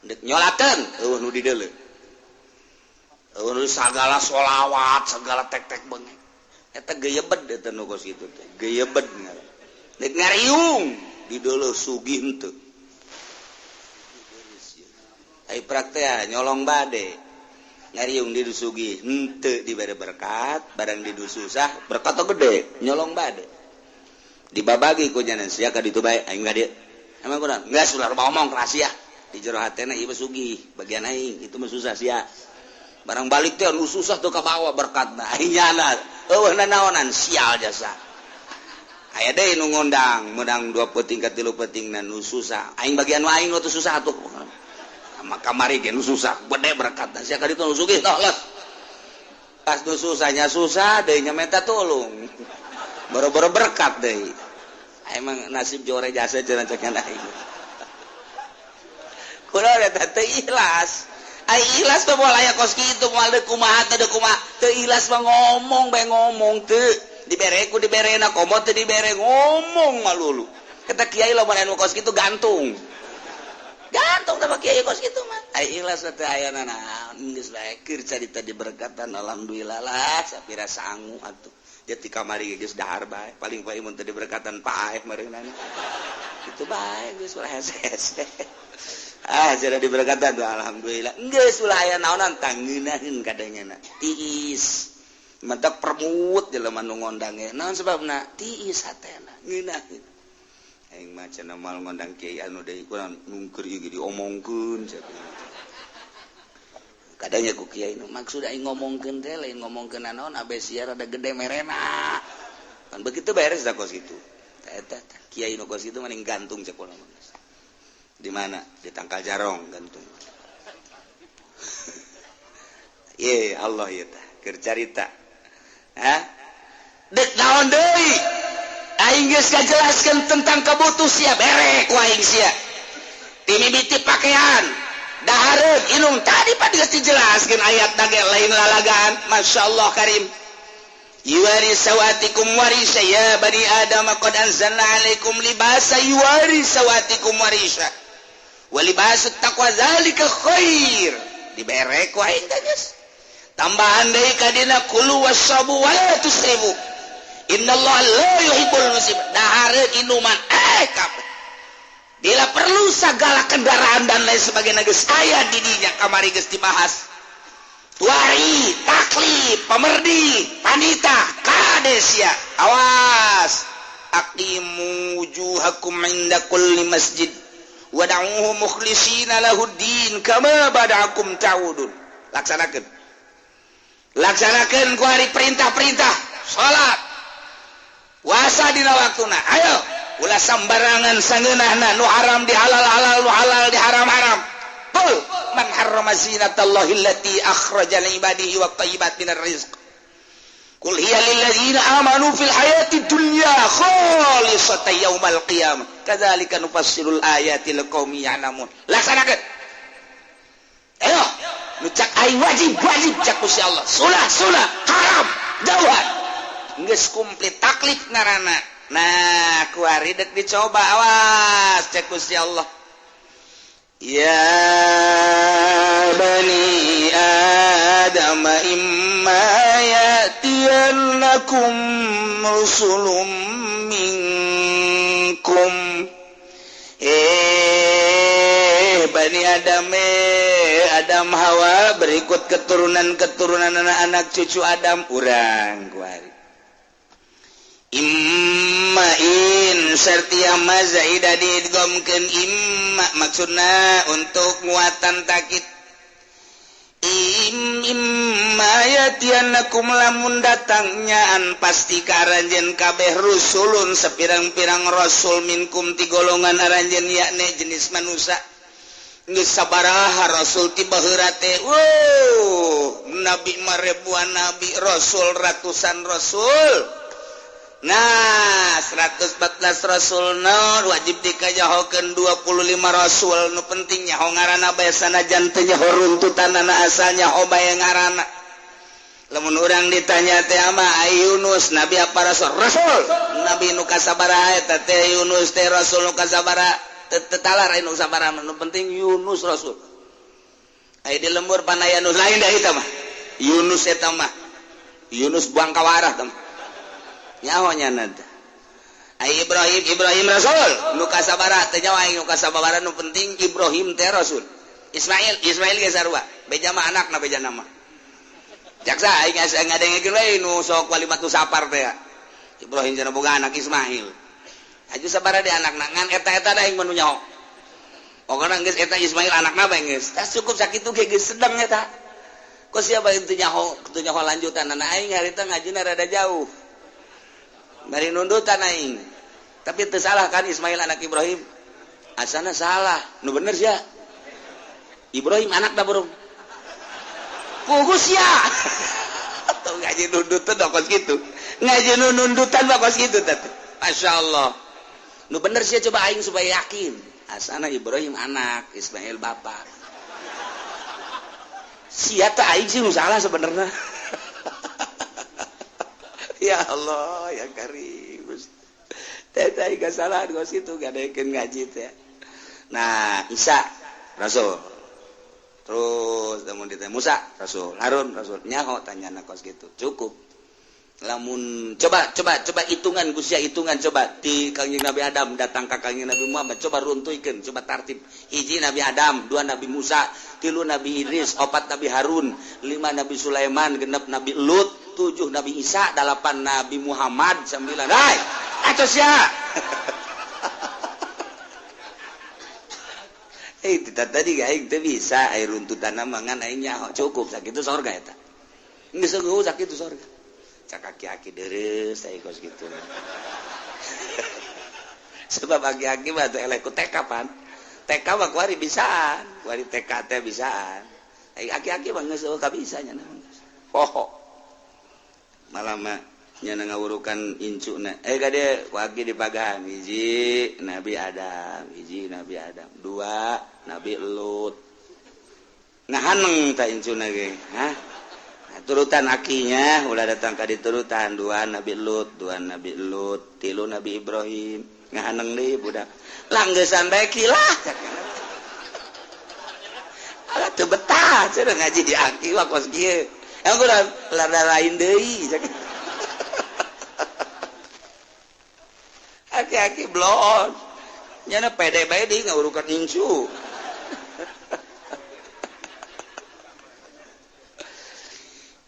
ndek nyolakeun eueuh nu dideuleu eueuh nu sagala sholawat segala tek-tek bengek eta geuyeubed eta nu kos kitu teh geuyeubed ngaran ndek ngariung dideuleu sugih henteu. Ai praktea nyolong bade ngariung di dusugi henteu dibere berkat barang di susah berkat gede nyolong bade dibabagi ku nyanan sia ka ditu bae aing ka dieu emang kurang geus ulah ngomong rahasia di jero hatena ieu sugih bagian aing itu mah susah sia barang balik teh anu susah teu kabawa berkatna aing nyana eueuh nanaonan sial jasa aya deui nu ngondang meunang 2 peuting ka 3 peuting na nu susah aing bagian aing nu teu susah atuh maka kamari ge nu susah gede berkat sia ka ditu nu sugih toh lah pas nu susahnya susah deui nya menta tulung boro-boro berkat deui emang nasib jore jasa cenah cek aing kula eta teu ikhlas ai ikhlas teh moal aya kos kitu moal deuk kumaha teh deuk kumaha teu ikhlas mah ngomong bae ngomong teu dibere ku diberena komo teu dibere ngomong malulu kata kiai lamun anu kos kitu gantung gantung teh kiai kos kitu mah ai ikhlas teh aya naon geus bae keur carita diberkatan alhamdulillah lah sapira sangu atuh jadi kamari geus dahar bae paling paling mun teu diberkatan paeh meureunana kitu bae geus ulah hese ah jadi diberkatan tuh alhamdulillah geus ulah aya naonan tangeunaheun kadangna tiis mentak permut jelema nu ngondang ge naon sebabna tiis hatena ngeunaheun aing mah cenah moal ngondang kiai anu deui kurang nungker ieu diomongkeun kadangnya ku kiai nu maksud aing ngomongkeun teh lain ngomongkeun naon abe sia rada gede merena kan begitu beres da kos kitu eta kiai nu kos kitu mending gantung cek kula mah di mana di tangkal jarong gantung ye Allah ieu teh keur carita ha deuk naon deui aing geus ngajelaskeun tentang kabutuh sia bere ku aing sia timimiti pakaian dahareun inung tadi pak geus dijelaskeun ayat dage lain lalagaan masyaallah karim yuwari sawatikum warisa ya bani adam qad anzalna alaikum libasa yuwari sawatikum warisa wa libasut taqwa zalika khair dibere ku aing teh geus tambahan deui ka dina kulu wasabu wala tusrifu innallaha la yuhibbul musrifin dahareun inuman kabeh bila perlu segala kendaraan dan lain sebagainya geus aya di dinya kamari geus dibahas tuari taklif pemerdi panita kadesia awas aqimu wujuhakum inda kulli masjid wad'uuhu mukhlishina lahuddin kama bada'akum ta'udun laksanakeun laksanakeun ku hari perintah-perintah salat puasa dina waktuna ayo ulah sambarangan sangeunahna nu haram di halal-halal nu halal di haram-haram qul man harrama zinatallahi allati akhraja li ibadihi wat thayyibat minar rizq. Qul hiya lilladzina amanu fil hayati dunya khalisatan yaumal qiyamah. Kadzalika nufassilul ayati liqaumin ya'lamun. Laksanakeun. Ayo, nu cak aing wajib wajib cak Gusti Allah. Sunah sunah, haram jauhan. Geus komplit taklif ngaranna. Nah, kuari dek dicoba awas cek Gusti Allah. Ya bani Adam imma ya'tiyannakum rusulun minkum. Bani Adam, Adam Hawa berikut keturunan-keturunan anak-anak cucu Adam urang kuari. Imma in sertia mazaida diidghamkeun imma maksudna untuk muatan takit. Imma yatianakum lamun datangnya an pasti ka aranjeun kabeh rusulun sepirang-pirang rasul minkum ti golongan aranjeun yakni jenis manusia. Geus sabaraha rasul ti baheula teh. Wow, nabi mah ribuan nabi, rasul ratusan rasul. Nah, 114 rasul nu wajib dikajahokeun 25 rasul nu penting nyaho ngaranna bae sanajan teu nyaho runtutanana asal nyaho bae ngaranna. Lamun urang ditanya teh ama Yunus nabi apa rasul? Rasul. Nabi nu kasabaraha eta teh Yunus teh rasul nu kasabaraha teu talar nu sabaraha nu penting Yunus rasul. Aya di lembur panaya nu lain da eta mah. Yunus eta mah. Yunus buang kawarah teh. Nyaho nya teh. Ai Ibrahim Ibrahim rasul nu kasabaraha teh nyaho aing nu kasabaraha nu penting Ibrahim teh rasul. Ismail Ismail ge sarua beja mah anakna beja nama. Jaksa aing ngadengekeun we nu sok walimatu sapar teh. Ibrahim cenah boga anak Ismail. Aju sabaraha di anakna ngan eta-eta da aing mah nu nyaho. Pokona geus eta Ismail anakna bae geus. Tah cukup sakitu ge geus sedeng eta. Ku siapa teu nyaho lanjutan aing harita ngajina rada jauh. Bari nundutan aing. Tapi teu salah kan Ismail anak Ibrahim? Asana salah. Nu bener sia. Ibrahim anak da burung. Pugus ya. Tuh ngaji nundutan kos kitu. Ngaji nundutan kos kitu teh. Masyaallah. Nu bener sia coba aing supaya yakin. Asana Ibrahim anak, Ismail bapak. Sia teh aing sih nu salah sebenarnya. Ya Allah, ya Karim. Teh teh kesalahan kos kitu gadekeun ngaji teh. Nah, Isa rasul. Terus lamun ditanya Musa rasul, Harun rasul, nyaho tanyana kos kitu. Cukup. Lamun coba hitungan Gusti hitungan coba ti Kangjeng Nabi Adam datang ka Kangjeng Nabi Muhammad coba runtuikeun, coba tartib. Hiji Nabi Adam, dua Nabi Musa, tilu Nabi Idris, opat Nabi Harun, lima Nabi Sulaiman, genep Nabi Lut, 7 Nabi Isa, 8 Nabi Muhammad, 9. Hai, atos ya. Tadi aing teu bisa air runtutanna mangan aing nyaho cukup sakitu sorga eta. Geus eueuh sakitu sorga. Cak aki-aki dereus aing kos kitu. Sebab aki-aki mah teh eleh ku TK pan. TK mah kuari bisaan, kuari TK teh bisaan. Aing aki-aki mah geus eueuh kabisa nya poho. Malah mah nya ngawurukan incuna. Kade ku aki dipagahan hiji Nabi Adam, hiji Nabi Adam, dua Nabi Lut. Nah haneng ta incuna ge, hah? Nah, turutan akinya ulah datang ka diturutan dua Nabi Lut, dua Nabi Lut, tilu Nabi Ibrahim. Ngahaneng deui budak. Langgesan bae kilah. Alah teu betah cenah ngaji di aki mah kos kieu. Emang kurang lada lain deui. Aki-aki bloon. Nyana pede bae di ngawurukan incu.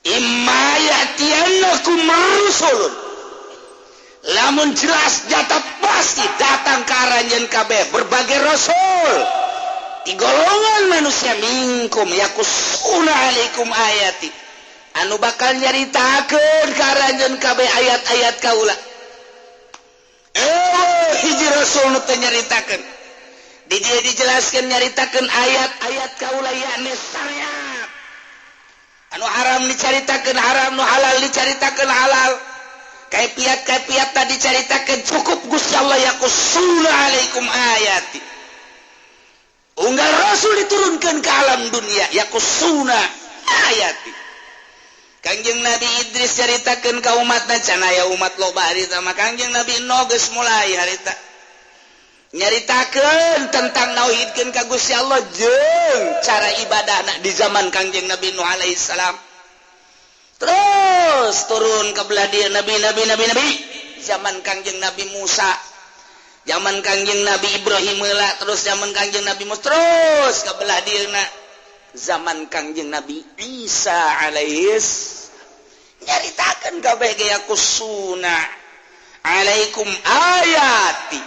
Imma ya'tiyannakum rusulun. Lamun jelas nyata pasti datang ka aranjeun kabeh berbagai rasul. Di golongan manusia minkum yakusuna alaikum ayati. Anu bakal nyaritakeun ka aranjeun kabeh ayat-ayat kaula. Hiji rasul nu teu nyaritakeun. Di dieu dijelaskeun nyaritakeun ayat-ayat kaula yakni syariat. Anu haram haram dicaritakeun haram, nu halal dicaritakeun halal. Kaifiat-kaifiat tadi dicaritakeun cukup Gusti Allah yaqussuna alaikum ayati. Unggal Rasul diturunkan ke alam dunia yaqussuna ayati. Kangjeng Nabi Idris caritakeun ka umatna can aya umat loba harita mah Kangjeng Nabi Nuh geus mulai harita. Nyaritakeun tentang nauhidkeun ka Gusti Allah jeung cara ibadahna di zaman Kangjeng Nabi Nuh alaihi salam. Terus turun ke belah dia nabi nabi nabi nabi zaman Kangjeng Nabi Musa, zaman Kangjeng Nabi Ibrahim lah, terus zaman Kangjeng Nabi Musa, terus ke belah dia na zaman Kangjeng Nabi Isa alaihis nyaritakeun kabeh ge yaqussuna alaikum ayati.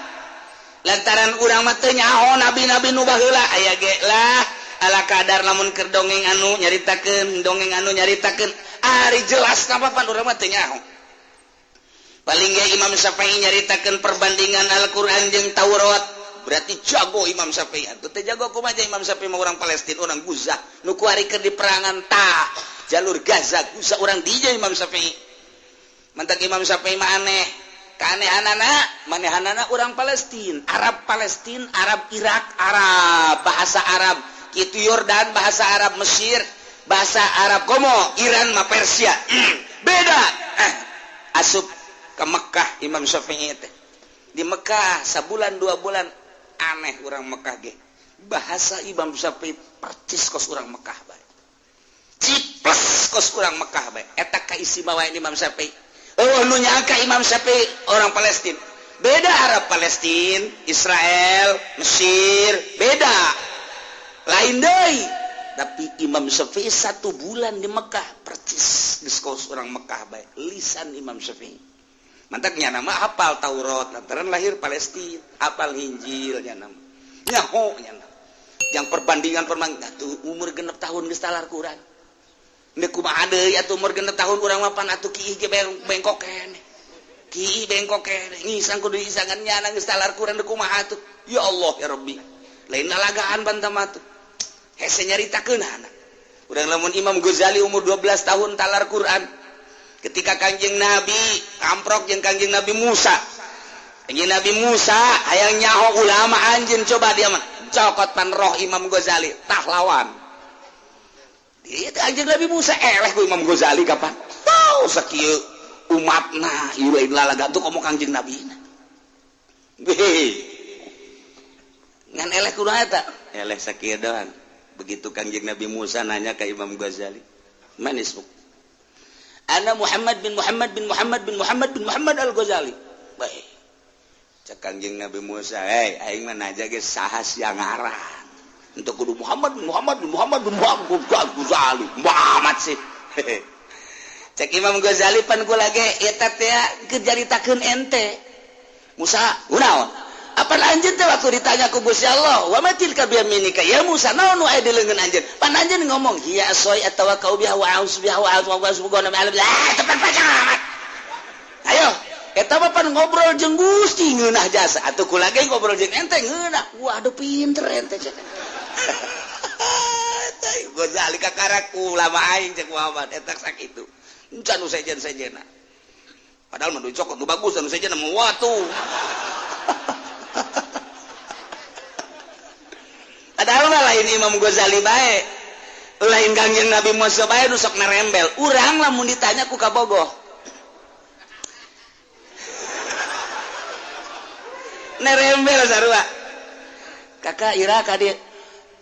Lantaran urang mah teu nyaho nabi-nabi nu baheula aya ge lah ala kadar lamun keur dongeng anu nyaritakeun, dongeng anu nyaritakeun, ari jelas napa pan urang mah teu nyaho. Paling ge Imam Syafi'i nyaritakeun perbandingan Al-Qur'an jeung Taurat, berarti jago Imam Syafi'i. Atuh teu jago kumaha Imam Syafi'i mah urang Palestina, urang Gaza, nu kuari keur di perangan ta jalur Gaza, Gaza urang dieu Imam Syafi'i. Mantak Imam Syafi'i mah aneh. Keanehanana, manehanana orang Palestina, Arab Palestina, Arab Irak, Arab bahasa Arab, kitu Yordan bahasa Arab, Mesir bahasa Arab, komo Iran mah Persia. Beda. Asup ke Mekah Imam Syafi'i teh. Di Mekah sabulan 2 bulan aneh orang Mekah ge. Bahasa Imam Syafi'i percis kos orang Mekah bae. Ciples kos orang Mekah bae. Eta kaistimewaan Imam Syafi'i. Oh, nu nyangka Imam Syafi'i orang Palestina. Beda Arab Palestina, Israel, Mesir, beda. Lain deui. Tapi Imam Syafi'i 1 bulan di Mekah percis geus kos orang Mekah bae. Lisan Imam Syafi'i. Mantaknya nama hafal Taurat, lantaran lahir Palestina, hafal Injil nya nama. Nyaho nya nama. Yang perbandingan perbandingan tuh umur 6 tahun geus talar Quran. Nek kumaha deui atuh umur 6 tahun urang mah pan atuh kiih ge bengkok keneh. Kiih bengkok keneh. Ngisang kudu isangan nyana geus talar Quran deuk kumaha atuh. Ya Allah ya Rabbi. Lain lalagaan bantam atuh. Hese nyaritakeun anak. Urang lamun Imam Ghazali umur 12 tahun talar Quran. Ketika Kangjeng Nabi amprok jeung Kangjeng Nabi Musa. Kangjeng Nabi Musa hayang nyaho ulama anjeun coba dia mah. Cokot pan roh Imam Ghazali tah lawan. Itu anjing Nabi Musa eleh ku Imam Ghazali kapan? Tau sakieu umatna ieu lain lalaga tuh komo Kangjeng Nabi na. Heh. Ngan eleh kumaha eta? Eleh sakieu doang. Begitu Kangjeng Nabi Musa nanya ke Imam Ghazali, "Man ismuk?" Ana Muhammad bin Muhammad bin Muhammad bin Muhammad bin Muhammad Al-Ghazali. Baik. Cek Kangjeng Nabi Musa, "Hei, aing mah naja ge saha sia ngaran?" Untuk kudu Muhammad bin Muhammad bin Muhammad bin Muhammad Ghazali Muhammad sih. Cek Imam Ghazali pan kula ge eta teh keur caritakeun ente. Musa, kunaon? Apa anjeun teh waktu ditanya ku Gusti Allah, "Wa ma tilka bi yaminika ya Musa?" Naon nu aya di leungeun anjeun? Pan anjeun ngomong, "Hiya asoi atawakkau biha wa a'udzu biha wa a'udzu bi ah, tepat panjang amat. Ayo, eta mah pan ngobrol jeung Gusti ngeunah jasa. Atuh kula ge ngobrol jeung ente ngeunah. Waduh pinter ente cek. Ghazali kakarak ulama aing cek Muhammad eta sakitu. Encan nu sejen-sejena. Padahal mah cokot nu bagus anu sejen mah watu. Padahal mah lain Imam Ghazali bae. Lain Kangjeng Nabi Musa bae nu sok narembel. Urang lamun ditanya ku kabogoh. Narembel sarua. Kakak ira ka dieu.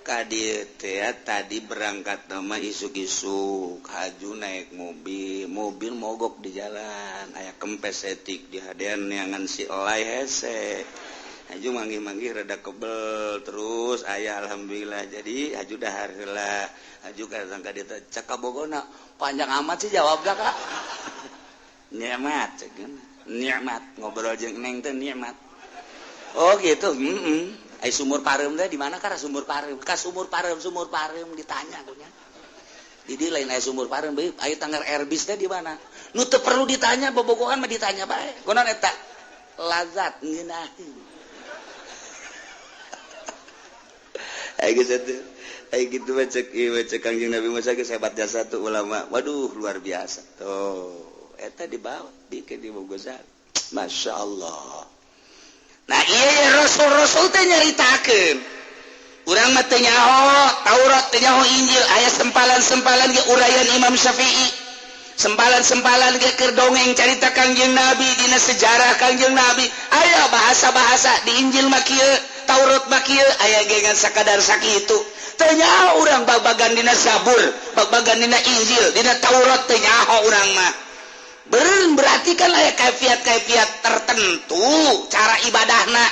Ka dieu teh tadi berangkat mah isuk-isuk, haju naik mobil, mobil mogok di jalan, aya kempes etik di hadean neangan si elai hese. Haju manggih-manggih rada kebel terus aya alhamdulillah jadi haju dahar heula. Haju ka sangka dieu teh cek kabogona panjang amat sih jawabna Kak. Nikmat cek nikmat ngobrol jeung neng teh nikmat. Oh gitu. Ai sumur pareum teh di mana ka sumur pareum? Ka sumur pareum ditanya kunya. Di dieu lain aya sumur pareum bae, aya tanggar Airbus teh di mana? Nu teu perlu ditanya bobogohan mah ditanya bae. Kunaon eta? Lazat ngeunaheun. Ai geus atuh. Kayak gitu mah cek ieu, cek Kangjeng Nabi Musa geus hebat jasa tuh ulama. Waduh, luar biasa. Tuh, eta dibawa bikin di Ghazali. Masya Allah. Nah, iya, Rasul-rasul teh nyaritakeun. Urang mah teu nyaho Taurat, teu nyaho Injil, aya sempalan-sempalan ge uraian Imam Syafi'i. Sempalan-sempalan ge keur dongeng carita Kangjeng Nabi, dina sejarah Kangjeng Nabi. Aya bahasa-bahasa di Injil mah kieu, Taurat mah kieu, aya ge ngan sakadar sakitu. Teu nyaho urang babagan dina Zabur, babagan dina Injil, dina Taurat teu nyaho urang mah. Berarti kan aya kaifiat-kaifiat tertentu cara ibadahna.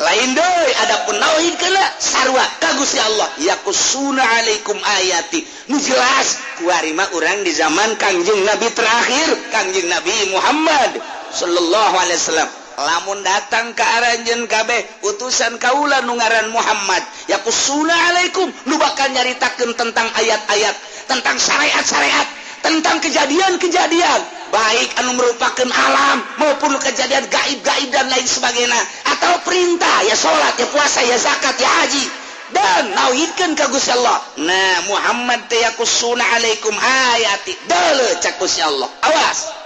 Lain deui, adapun nauhid kena sarua ka Gusti Allah, yaqussuna alaikum ayati. Nu jelas kuari mah urang di zaman Kangjeng Nabi terakhir, Kangjeng Nabi Muhammad sallallahu alaihi wasallam. Lamun datang ke aranjeun kabeh utusan kaula nu ngaran Muhammad, yaqussuna alaikum, nu bakal nyaritakeun tentang ayat-ayat, tentang syariat-syariat, tentang kejadian-kejadian, baik anu merupakan alam maupun kejadian gaib-gaib dan lain sebagainya, atau perintah ya salat, ya puasa, ya zakat, ya haji, dan nauhidkeun ka Gusti Allah. Nah, Muhammad teh yaqussuna alaikum ayati deuleu, cak Gusti Allah, awas.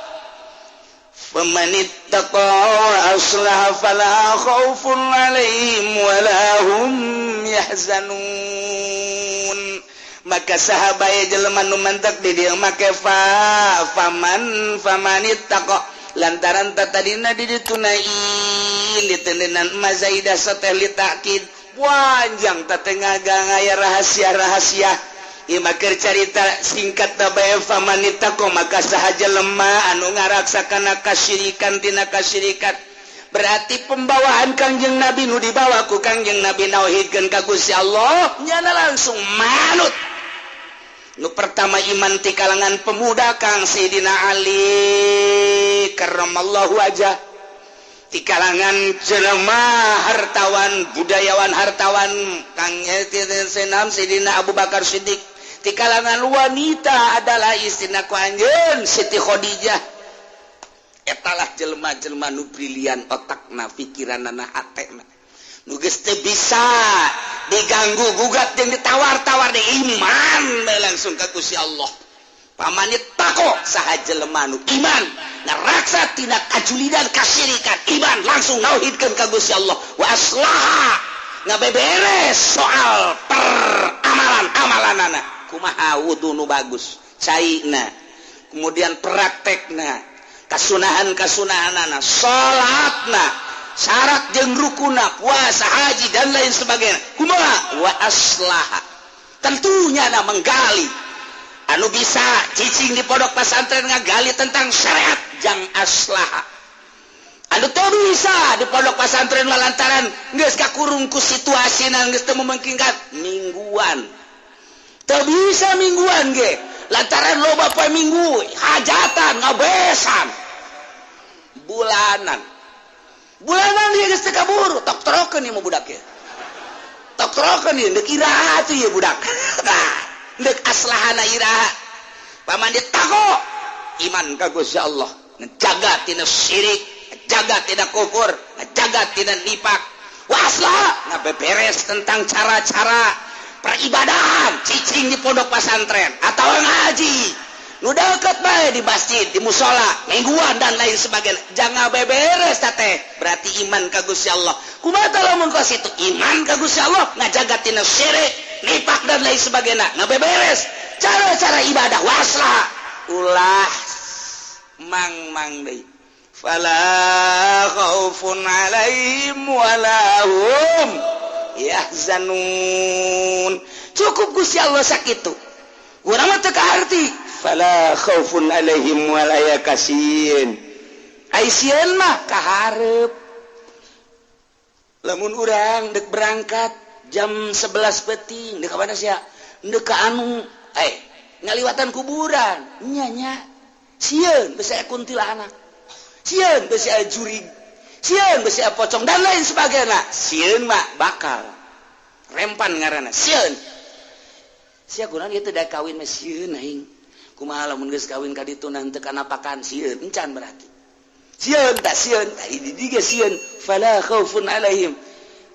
فمن اتقى وأصلح فلا خوف عليهم ولا هم يحزنون. Maka saha bae jelema nu mantak di dieu make fa faman, famanittaqa, lantaran tadina di ditu in ditendenan mazaidah sateh li ta'kid panjang teh ngagang aya rahasia-rahasia. Ieu keur carita singkat bae. Famanittaqo, maka saha jelema anu ngaraksa kana kasyirikan, tina kasyirikan, berarti pembawaan Kangjeng Nabi nu dibawa ku Kangjeng Nabi nauhidkeun ka Gusti Allah, nyana langsung manut. Nu pertama iman ti kalangan pemuda Kang Sayyidina Ali karramallahu wajah, di kalangan jelema hartawan, budayawan, hartawan, Kang Senam Sayyidina Abu Bakar Siddiq, di kalangan wanita adalah istrina ku anjeun Siti Khadijah. Etalah jelema-jelema nu brilian otakna, pikiranana, hatena, nu geus teu bisa diganggu gugat jeung ditawar-tawar di iman bae langsung ka Gusti Allah. Famanittaqo, saha jelema nu iman ngaraksa tina kajulidan, kasyirikan, iman langsung nauhidkeun ka Gusti Allah, wa aslaha, ngabeberes soal peramalan amalanana, kumaha wudu nu bagus caina, kemudian praktekna, kasunahan kasunahanana, salatna, syarat jeung rukuna, puasa, haji, dan lain sebagainya, kumaha. Wa aslaha, tentunya na menggali anu bisa cicing di pondok pesantren ngagali tentang syariat jang aslaha. Anu teu bisa di pondok pesantren lantaran geus kakurung ku situasi, geus teu memungkinkan mingguan, teu bisa mingguan ge lantaran loba poe Minggu hajatan, ngabesan, bulanan bulanan dia geus teu kaburu, tok trokeun ieu mah budak ye, tok trokeun ieu, deuk iraha tuh ieu budak? Tah, deuk aslahana iraha? Famanittaqo, iman ka Gusti Allah, ngejaga tina syirik, ngejaga tina kufur, ngejaga tina nifak, wa aslaha, ngabeberes tentang cara-cara peribadahan, cicing di pondok pesantren atau ngaji nu deket bae di masjid, di musola, mingguan, dan lain sebagainya, jangan beberes teh berarti iman ka Gusti Allah. Kumaha lamun kos itu iman ka Gusti Allah, ngajaga tina syirik, nifak, dan lain sebagainya, ngabeberes cara-cara ibadah, waslah, ulah mang-mang deui, fala khaufun alaihim wala hum yahzanun. Cukup Gusti Allah sakitu. Urang mah teu kaharti fala khaufun alaihim wala yakasieun. Ai sieun mah kaharep. Lamun urang dek berangkat jam 11 peuting, dek ka mana sia? Dek ka anu, ngaliwatan kuburan nya nya sieun besi aya kuntilanak, sieun besi aya jurig, sieun besi aya pocong, dan lain sebagainya. Sieun mah bakal rempan ngaranna sieun. Sia kunaon ieu teh da kawin mah sieun aing, kumaha lamun geus kawin ka ditu teu kanapakan, sieun encan berarti sieun tak sieun. Di dieu sieun, fala khaufun alaihim,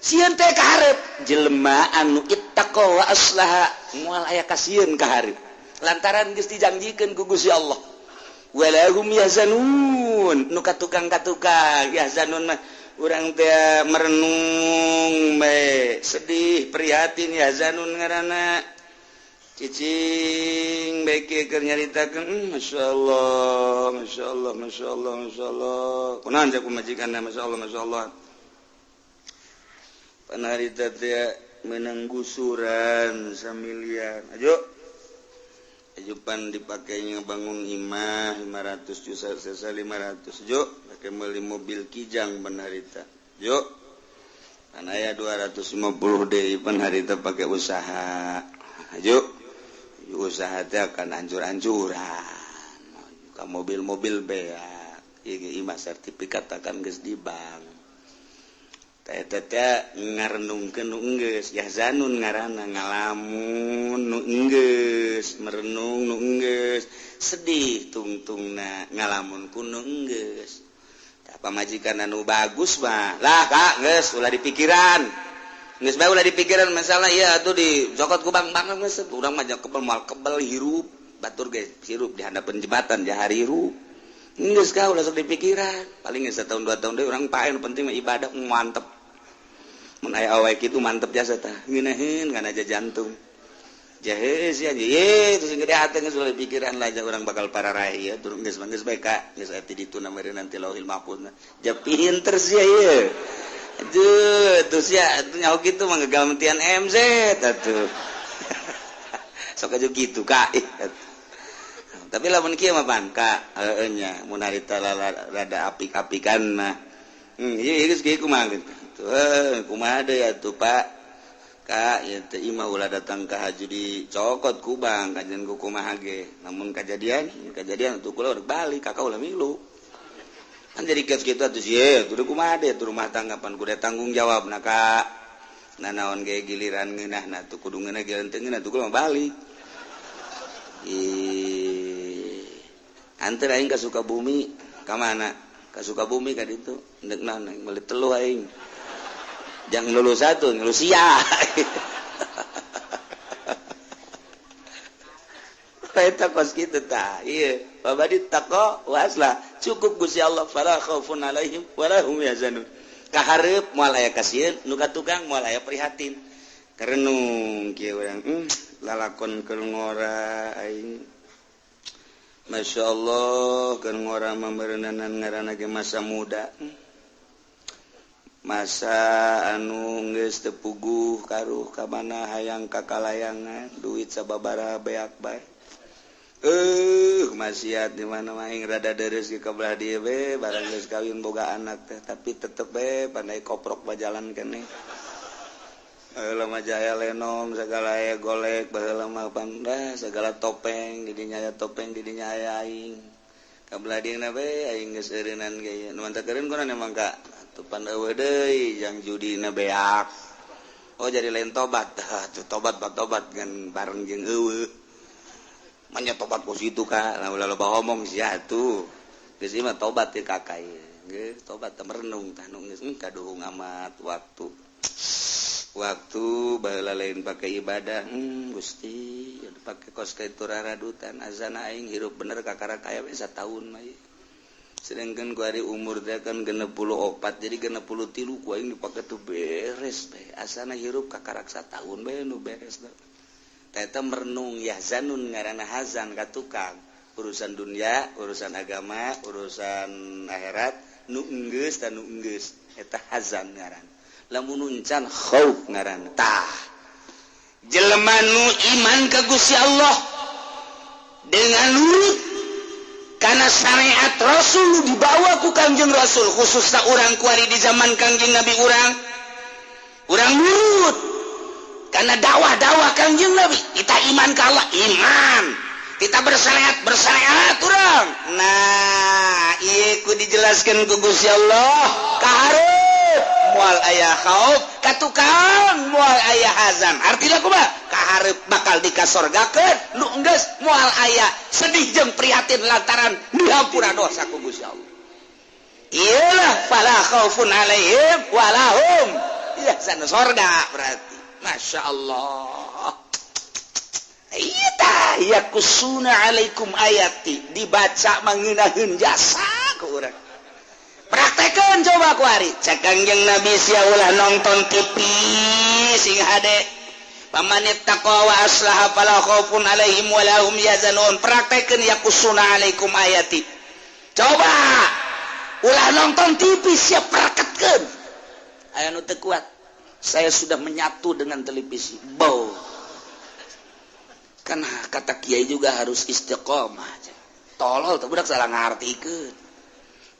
sieun teh kaharep jelema anu ittaqo. Wattaqo wa aslaha, moal aya kasieun ka hareup lantaran geus dijanjikeun ku Gusti Allah. Wala hum yahzanun, nu katukang-katukang yahzanun mah urang teh merenung bae, sedih, prihatin, yahzanun ngaranna. Cicing bae kieu keur nyaritakeun, masyaallah, masyaallah, masyaallah, masyaallah. Kunaon cek pamajikanna, masyaallah, masyaallah. Panarita teh menang gusuran samiliar. Ayo. Ajupan dipakainya bangun imah 500 juta, sesa 500 jo, pakai beli mobil Kijang panarita. Jo. Pan aya 250 deui panharita pakai usaha. Ayo. Usaha teh akan hancur-hancuran. Ka mobil-mobil beak. Ieu imah sertifikat akan geus di bank. Teh teh ngarenungkeun nu enggeus, yahzanun ngaranna ngalamun nu enggeus, merenung nu enggeus, sedih tungtungna ngalamun ku nu enggeus. Tah pamajikan anu bagus mah, lah Kak, geus ulah dipikiran. Geus bae ulah dipikiran masalah ieu atuh dicokot ku bank-bank geus urang mah kebel moal kebel hirup, batur ge hirup di handapeun jembatan jahari hirup. Geus ka ulah sok dipikiran, paling geus satahun 2 tahun deui urang pae, nu penting mah ibadah mantep. Mun aya awewe kitu mantep jasa tah, ngeunaheun kana aja jantung. Jahe sia ye terus gede hate geus ulah dipikiran lah urang bakal pararai ieu turun geus geus bae ka geus aya ti ditu meureun nanti lauhil mahfuz. Ja pinter sia ieu. Aduh, terus ya, nyaho gitu mah gagal MZ atuh. Sok aja gitu Kak. Tapi lamun kieu mah pan Kak, heueuh nya mun harita rada apik-apikan mah. Ieu geus kieu kumaha gitu. Tuh, kumaha deui atuh Pak. Kak, ieu teh imah ulah datang ka haju dicokot ku bank kajian ku kumaha ge. Lamun kajadian, kajadian atuh kula rek balik, kakak ulah milu. Kan jadi kieu kitu atuh sieun, kudu kumaha deui atuh rumah tangga pan kudu tanggung jawab na Kak. Nah naon ge giliran ngeunahna tuh kudu ngeunah giliran teu ngeunah tuh kudu mah balik. Ih. Anteur aing ka Sukabumi, ka mana? Ka Sukabumi ka ditu, endek naon aing meuli teluh aing. Jangan lulus satu, lulus sia. Eta kos kitu tah. Ieu, babadi taqwa waslah. Cukup Gusti Allah fala khaufun alaihim wala hum yahzanun. Kahareup moal aya kasieun, nu ka tukang moal aya prihatin. Karenung kieu urang, lalakon keur ngora aing. Masyaallah keur ngora mah meureunanan ngaranna ge masa muda. Masa anu geus teu puguh karuh ka mana hayang kakalayangan, duit sababaraha beak bae. Maksiat di mana aing rada deres ge ka belah dieu we barang geus kawin boga anak teh tapi tetep we pandai koprok bajalan keneh. Baheula mah jaya lenong sagala aya golek baheula mah pandah segala topeng di dinya aya topeng di dinya aya aing. Ka belah dieu na we aing geus eureunnan ge nu mantap eureun kunaon emang ka atuh pan eueuh deui jang judina beak. Oh jadi lain tobat, atuh tobat tobat ngan bareng jeung eueuh. Manya tobat ku situ Kak, lah ulah loba omong sia atuh. Geus ieu mah tobat ye kakak ieu. Geus tobat teh merenung tah nu geus kaduhung amat waktu. Waktu baheula lain pake ibadah, Gusti, pake kos kitu raradutan azana aing hirup bener kakara kaya we sataun mah ieu. Sedangkan ku ari umur teh kan 64 jadi 63 ku aing dipake tuh beres bae. Asana hirup kakarak sataun bae nu beres teh. Eta merenung yahzanun ngaranna hazan ka tukang urusan dunia, urusan agama, urusan akhirat nu enggeus ta nu enggeus eta hazan ngaranna. Lamun encan khauf ngaranna. Tah jelema nu iman ka Gusti Allah dengan nurut kana syariat Rasul dibawa ku Kangjeng Rasul khususna urang kuari di zaman Kangjeng Nabi urang urang nurut karena dakwah-dakwah Kangjeng Nabi, kita iman ka Allah, iman. Kita bersyariat, bersyariat urang. Nah, ieu ku dijelaskeun ku Gusti Allah, kahareup moal aya khauf, ka tukang moal aya hazan. Artina kumaha? Kahareup bakal dikasorgakeun, nu enggeus moal aya sedih jeung prihatin lantaran dihampura dosa ku Gusti Allah. Iyalah fala khaufun alaihim walahum yahzanun, sorga berarti. Masya Allah. Iya tah, yaqussuna alaikum ayati, dibaca mengenahin jasa ku urang. Praktekeun coba ku ari. Cek Kangjeng Nabi, sia ulah nonton TV sing hade. Famanittaqa wa aslaha fala khaufun alaihim wala hum yahzanun. Praktekeun yaqussuna alaikum ayati. Coba ulah nonton TV, siap praktekkeun. Aya nu teu kuat. Saya sudah menyatu dengan televisi. Bau. Kan kata kiai juga harus istiqomah. Tolol tuh budak, salah ngartikeun.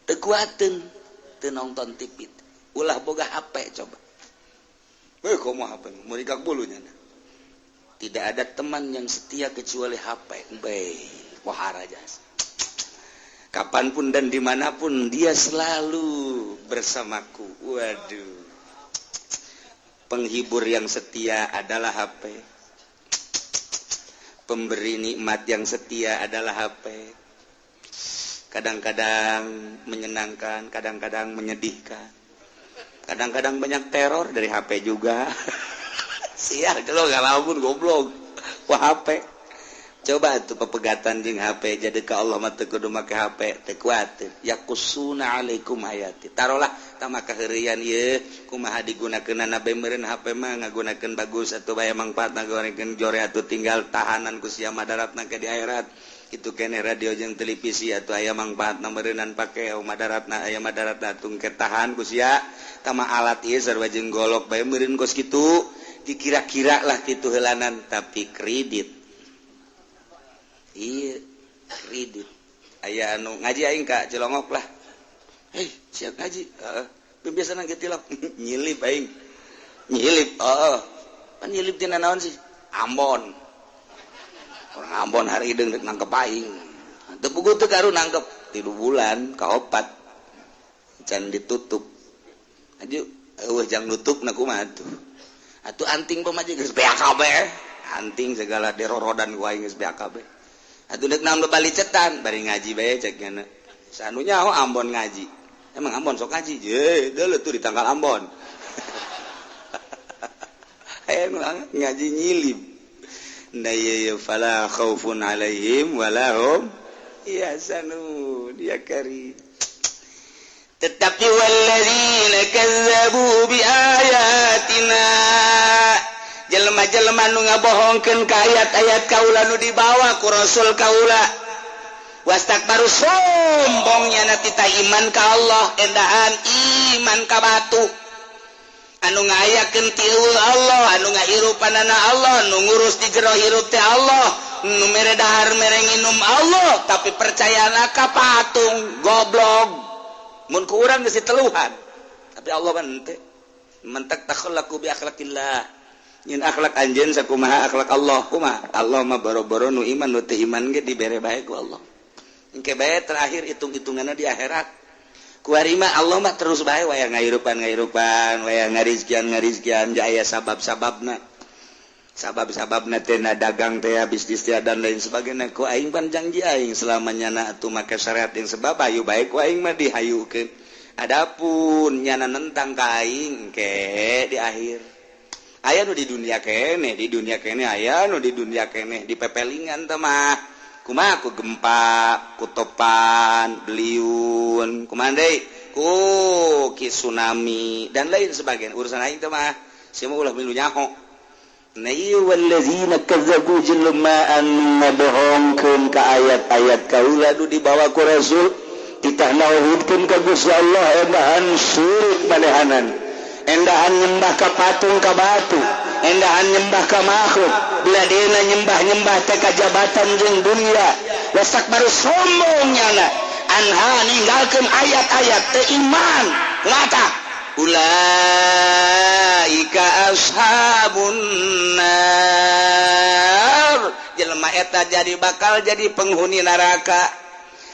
Teu kuateun teu nonton TV. Ulah boga HP coba. Eh, komo HP merikak bulunya. Tidak ada teman yang setia kecuali HP. Be, wahara jasa. Kapanpun dan dimanapun dia selalu bersamaku. Waduh. Penghibur yang setia adalah HP. Pemberi nikmat yang setia adalah HP. Kadang-kadang menyenangkan, kadang-kadang menyedihkan. Kadang-kadang banyak teror dari HP juga. Sial kalau nggak lamun goblok. Wah, HP. Coba tuh pepegatan jeung HP, jadi ke Allah mah teu kudu make HP, teu kuat. Yaqussuna alaikum ayati. Tarolah tah maka heureuyan ieu kumaha digunakeunana bae meureun HP mah, ngagunakeun bagus atuh bae, mangfaat ngagunakeun jore atuh tinggal tahanan ku sia madaratna ke di akhirat. Itu kene radio jeung televisi atuh aya mangfaatna meureunan, pake madaratna, aya madaratna tung ketahan ku sia. Tama alat ieu sarua jeung golok bae meureun, kos kitu dikira-kira lah kitu heulanan, tapi kredit. Iya, kredit. Aya anu ngaji aing ka Cilongok lah. Hei, siap ngaji? Heeh. Biasa nang tilok nyilip aing. Nyilip, heeh. Pan nyilip tina naon sih? Ambon. Orang Ambon hari deung rek nangkep aing. Teu puguh teu karu nangkep 3 bulan kaopat. Can ditutup. Aju eueuh jang nutup na kumaha tuh. Atuh anting pamajikan geus beak kabeh. Anting segala derorodan ku aing geus beak kabeh. Atuh deuk naon balicetan, bari ngaji bae cek nya. Sanu nyaho Ambon ngaji. Emang Ambon sok ngaji? Je, deuleu tuh di tanggal Ambon. Aya nu ngaji nyilip. Nah iya, fala khaufun alaihim wala hum yahzanun ya kari. Tetapi walladzina kazzabu bi ayatina, jelema-jelema nu ngabohongkeun ka ayat-ayat kaula nu dibawa ku Rasul kaula, wastakbaru, sombongnya na tita iman ka Allah, endahan iman ka batu. Anu ngayakeun ti Allah, anu ngahirupanana Allah, nu ngurus di jero hirup teh Allah, nu mere dahar mere nginum Allah, tapi percayana ka patung, goblok. Mun ku urang geus diteluhan, tapi Allah kan henteu. Mentak takhallaqu bi akhlaqillah. Nyin akhlak anjeun sakumaha akhlak Allah, kumaha? Allah mah boro-boro nu iman, nu teu iman ge dibere bae ku Allah. Engke bae terakhir hitung-hitunganna di akhirat. Kuari mah Allah mah terus bae waya ngahirupan ngahirupan, waya ngarizkian ngarizkian, aya sabab-sababna. Sabab-sababna teh na dagang teh, bisnis teh, dan lain sebagainya. Ku aing pan janji aing selamanya na atuh make syariat yang sebab hayu bae ku aing mah dihayukeun. Adapun nyana nentang ka aing ke di akhir. Aya nu di dunia kene, di dunia kene, aya nu di dunia kene di pepelingan teh mah. Kumaha? Ku gempa, ku topan beliun, kumaha deui, ku ki tsunami dan lain sebagainya. Urusan aing teh mah sia mah ulah milu nyaho. Nah ieu wallazina kazzabu, jelema anu ngabohongkeun ka ayat-ayat kaula nu dibawa ku Rasul, titah nauhidkeun ka Gusti Allah, endahan syirik manehanan, endahan nyembah ka patung, ka batu, endahan nyembah ka makhluk, beladena nyembah-nyembah teh ka jabatan jeung dunia, wastakbaru, sombong nyana, anha, ninggalkeun ayat-ayat, teu iman mata, ulaika ashabun nar. Jelema eta jadi bakal jadi penghuni neraka.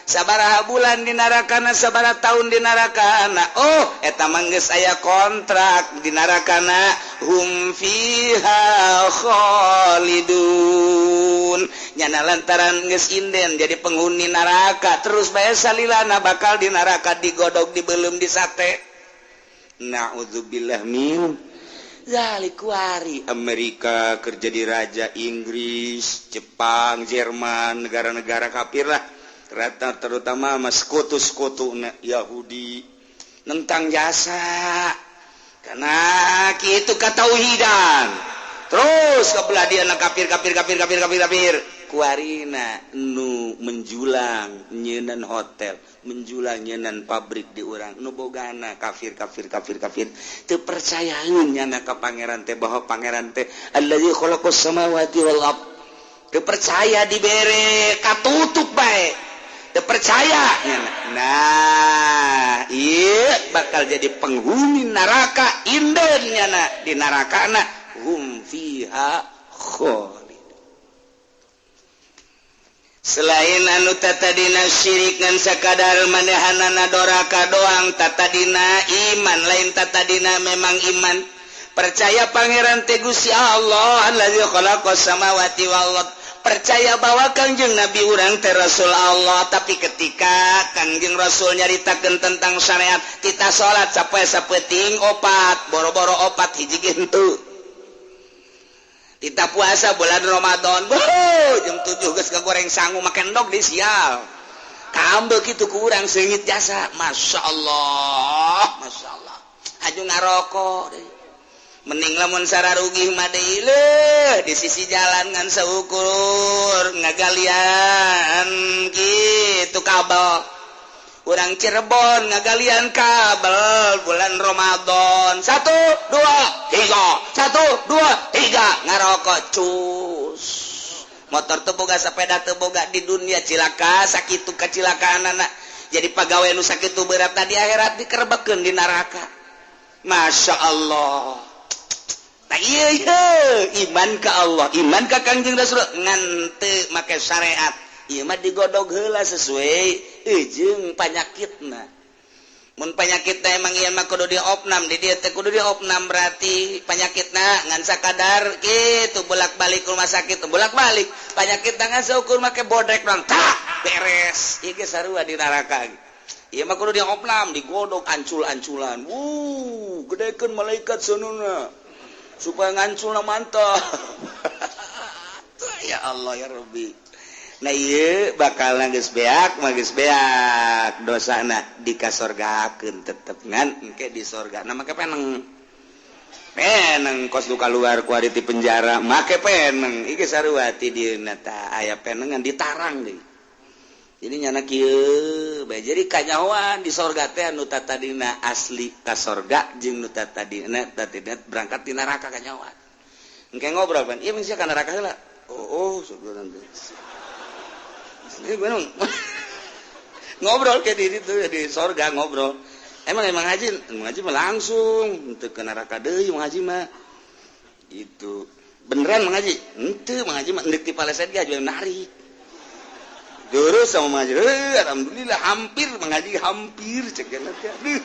Sabaraha bulan di narakana, sabaraha tahun di narakana? Oh, eta mah geus aya kontrak di narakana. Hum fiha khalidun. Nyana lantaran geus inden jadi penghuni neraka, terus bae salilana bakal di neraka, digodog, dibelum, disate. Na'udzubillah min. Zalik kuari Amerika kerja di raja Inggris, Jepang, Jerman, negara-negara kafir lah. Ternyata terutama mas sekutu-sekutu Yahudi nentang jasa. Karena kitu katauhidan. Terus kebelah dia na kafir kafir kafir kafir kafir kafir. Kuarina nu menjulang nyeunan hotel, menjulang nyeunan pabrik di urang nu bogana kafir kafir kafir kafir. Teu percayaeun nyana ka pangeran teh bahwa pangeran teh allazi khalaqas samawati wal ard. Teu percaya dibere katutup bae. Teu percaya nyana. Nah, ieu bakal jadi penghuni neraka inden nyana di nerakana hum fiha khalid. Selain anu tatadina syirik ngan sakadar manehanana doraka doang, tatadina iman lain tatadina memang iman percaya pangeran teh Gusti Allah allazi khalaqas samawati wal ard, percaya bahwa Kangjeng Nabi urang teh Rasul Allah, tapi ketika Kangjeng Rasul nyaritakeun tentang syariat tita salat sapoe sapeuting opat, boro-boro opat hiji ge henteu. Kita puasa bulan Ramadan, beuh, jam 7 geus kagoreng sangu make endog di sial. Kambe kitu ku urang seungit jasa. Masya Allah, Masya Allah. Haju ngarokok deui. Mending lamun sararugih mah deui leuh di sisi jalan ngan saukur ngagalian kitu kabel. Urang Cirebon ngagalian kabel bulan Ramadan. 1 2 3 1 2 3 ngarokok cus. Motor teu boga, sepeda teu boga, di dunia cilaka sakitu kacilakaanana. Jadi pagawe nu sakitu berat di akhirat dikerebekeun di neraka. Masya Allah. Nah, iya, iya, iman ka Allah, iman ka Kangjeng Rasul ngan teu make syariat. Ieu mah digodog heula sesuai jeung panyakitna. Mun panyakitna emang ieu mah kudu diopnam, di dieu teh kudu diopnam berarti panyakitna ngan sakadar kitu bolak-balik rumah sakit, bolak-balik. Panyakitna ngan saukur make bodrek doang, tak beres. Ieu ge sarua di neraka. Ieu mah kudu diopnam, digodog ancul-anculan. Wuh, gedekeun malaikat seununa supaya nganculna mantap. Ya Allah ya Rabbi. Nah ieu bakal geus beak mah geus beak dosana dikasorgakeun tetep ngan engke di sorga. Nah make peneng. Peneng kos nu kaluar ku ari ti penjara make peneng. Ieu sarua ti dieuna tah aya penengan ditarang deui. Jadi nyana kieu bae jadi kanyahoan di sorga teh anu tatadina asli ka sorga jeung nu tatadina berangkat di neraka kanyahoan. Engke ngobrol pan, ieu mah sia ka neraka heula. Oh, sebenarnya. Ini ngobrol kayak di itu di sorga ngobrol. Emang emang haji mah langsung untuk ke neraka deui haji mah. Itu beneran mengaji? Henteu mengaji mah endek ti paleset ge aju narik. Terus sama mengaji, alhamdulillah hampir mengaji hampir cek teh. Aduh,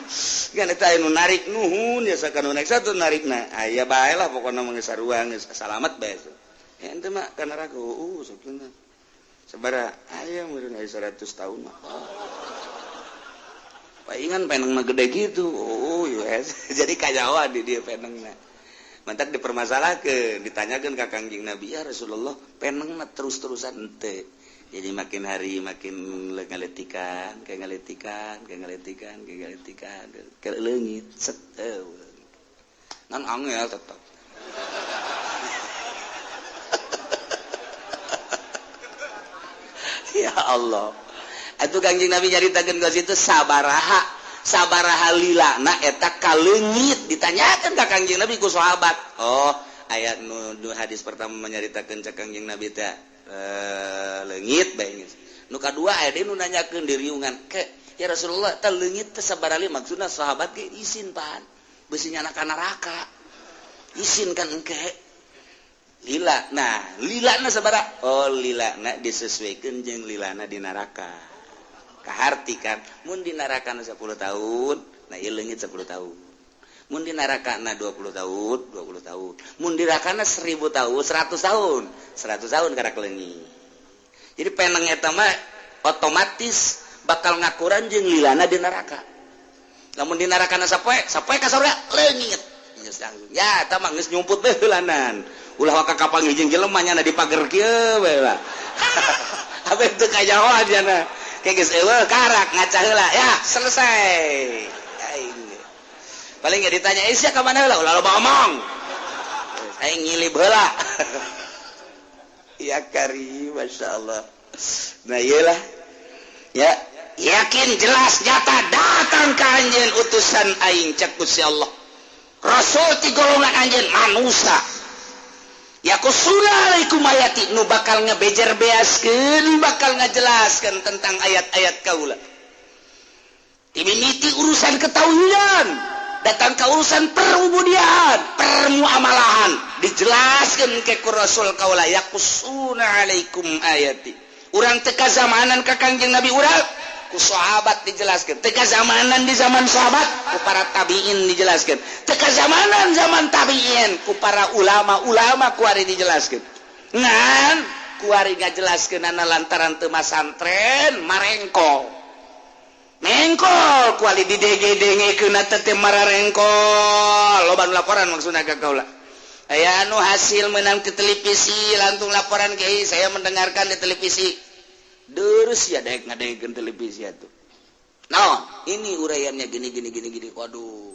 kan eta anu narik nuhun ya sakanu naik satu narikna. Aya bae lah pokona mah geus sarua geus salamet bae. Ya ente mah ka neraka sakitu. Sabara aya meureun aya 100 tahun mah. Paingan peneng mah gede gitu. Oh, yes. Jadi kanyahoan di dieu penengna. Mantak dipermasalahkeun, ditanyakeun ka Kangjeng Nabi, ya Rasulullah, peneng mah terus-terusan henteu. Jadi makin hari makin ngaletikan, kayak ngaletikan, kayak ngaletikan, kayak ngaletikan, kayak leungit, set ngan angel tetep. Ya Allah. Atuh Kangjeng Nabi nyaritakeun ka situ sabaraha, sabaraha lilana eta kaleungit ditanyakeun ka Kangjeng Nabi ku sahabat. Oh, ayat nu hadis pertama menyaritakeun ka Kangjeng Nabi teh leungit bae geus. Nu kadua aya deui nu nanyakeun di riungan, "Ke, ya Rasulullah, teh leungit teh sabaraha li?" Maksudna sahabat ge isin pan. Beusi nyana ka neraka. Isin kan engke. Lila. Nah, lilana sabaraha? Oh, lilana disesuaikan jeung lilana di neraka. Kaharti kan, mun di neraka 10 tahun, nah ieu leungit 10 tahun. Mun di neraka na 20 tahun, 20 tahun. Mun di neraka na 1000 tahun, 100 tahun. 100 tahun karak leungit. Jadi peneng eta mah otomatis bakal ngakuran jeung lilana di neraka. Lamun di neraka na sapoe, sapoe ka surga leungit. Geus langsung. Ya, eta mah geus nyumput we heulanan. Ulah waka kapanggih jeung jelema nya di pager kieu we lah. Apa teu kajahoan nya. Kayak geus eueuh karak ngaca heula. Ya, selesai. Aing. Paling enggak ditanya, "Eh, sia ka mana heula?" Ulah loba omong. Aing ngilib heula. Ya kari, Masya Allah. Nah, iyalah. Ya, yakin jelas nyata datang ke anjeun utusan aing cek Gusti Allah. Rasul ti golongan anjeun manusia. Yaqussuna alaikum ayati nu bakal ngebejer beaskeun, bakal ngajelaskeun tentang ayat-ayat kaula. Dimimiti urusan ketauhidan, datang ke urusan perubudian, permuamalahan, dijelaskan ke ku Rasul kaula yaqussuna alaikum ayati. Urang teu kazamanan ka Kangjeng Nabi urang, ku sahabat dijelaskan. Teu kazamanan di zaman sahabat, ku para tabiin dijelaskan. Teu kazamanan zaman tabiin, ku para ulama-ulama kuari dijelaskan. Ngan kuari ngajelaskeun ana lantaran teu masantren marengkol. Mengkol kuali didenge-dengekeun teh mararengkol. Loba nu laporan maksudna ka kaula. Aya anu hasil menang ke televisi langsung laporan ke saya mendengarkan di televisi. Terus ya daek ngadengekeun televisi atuh. Nah, ini uraiannya gini gini gini gini. Waduh.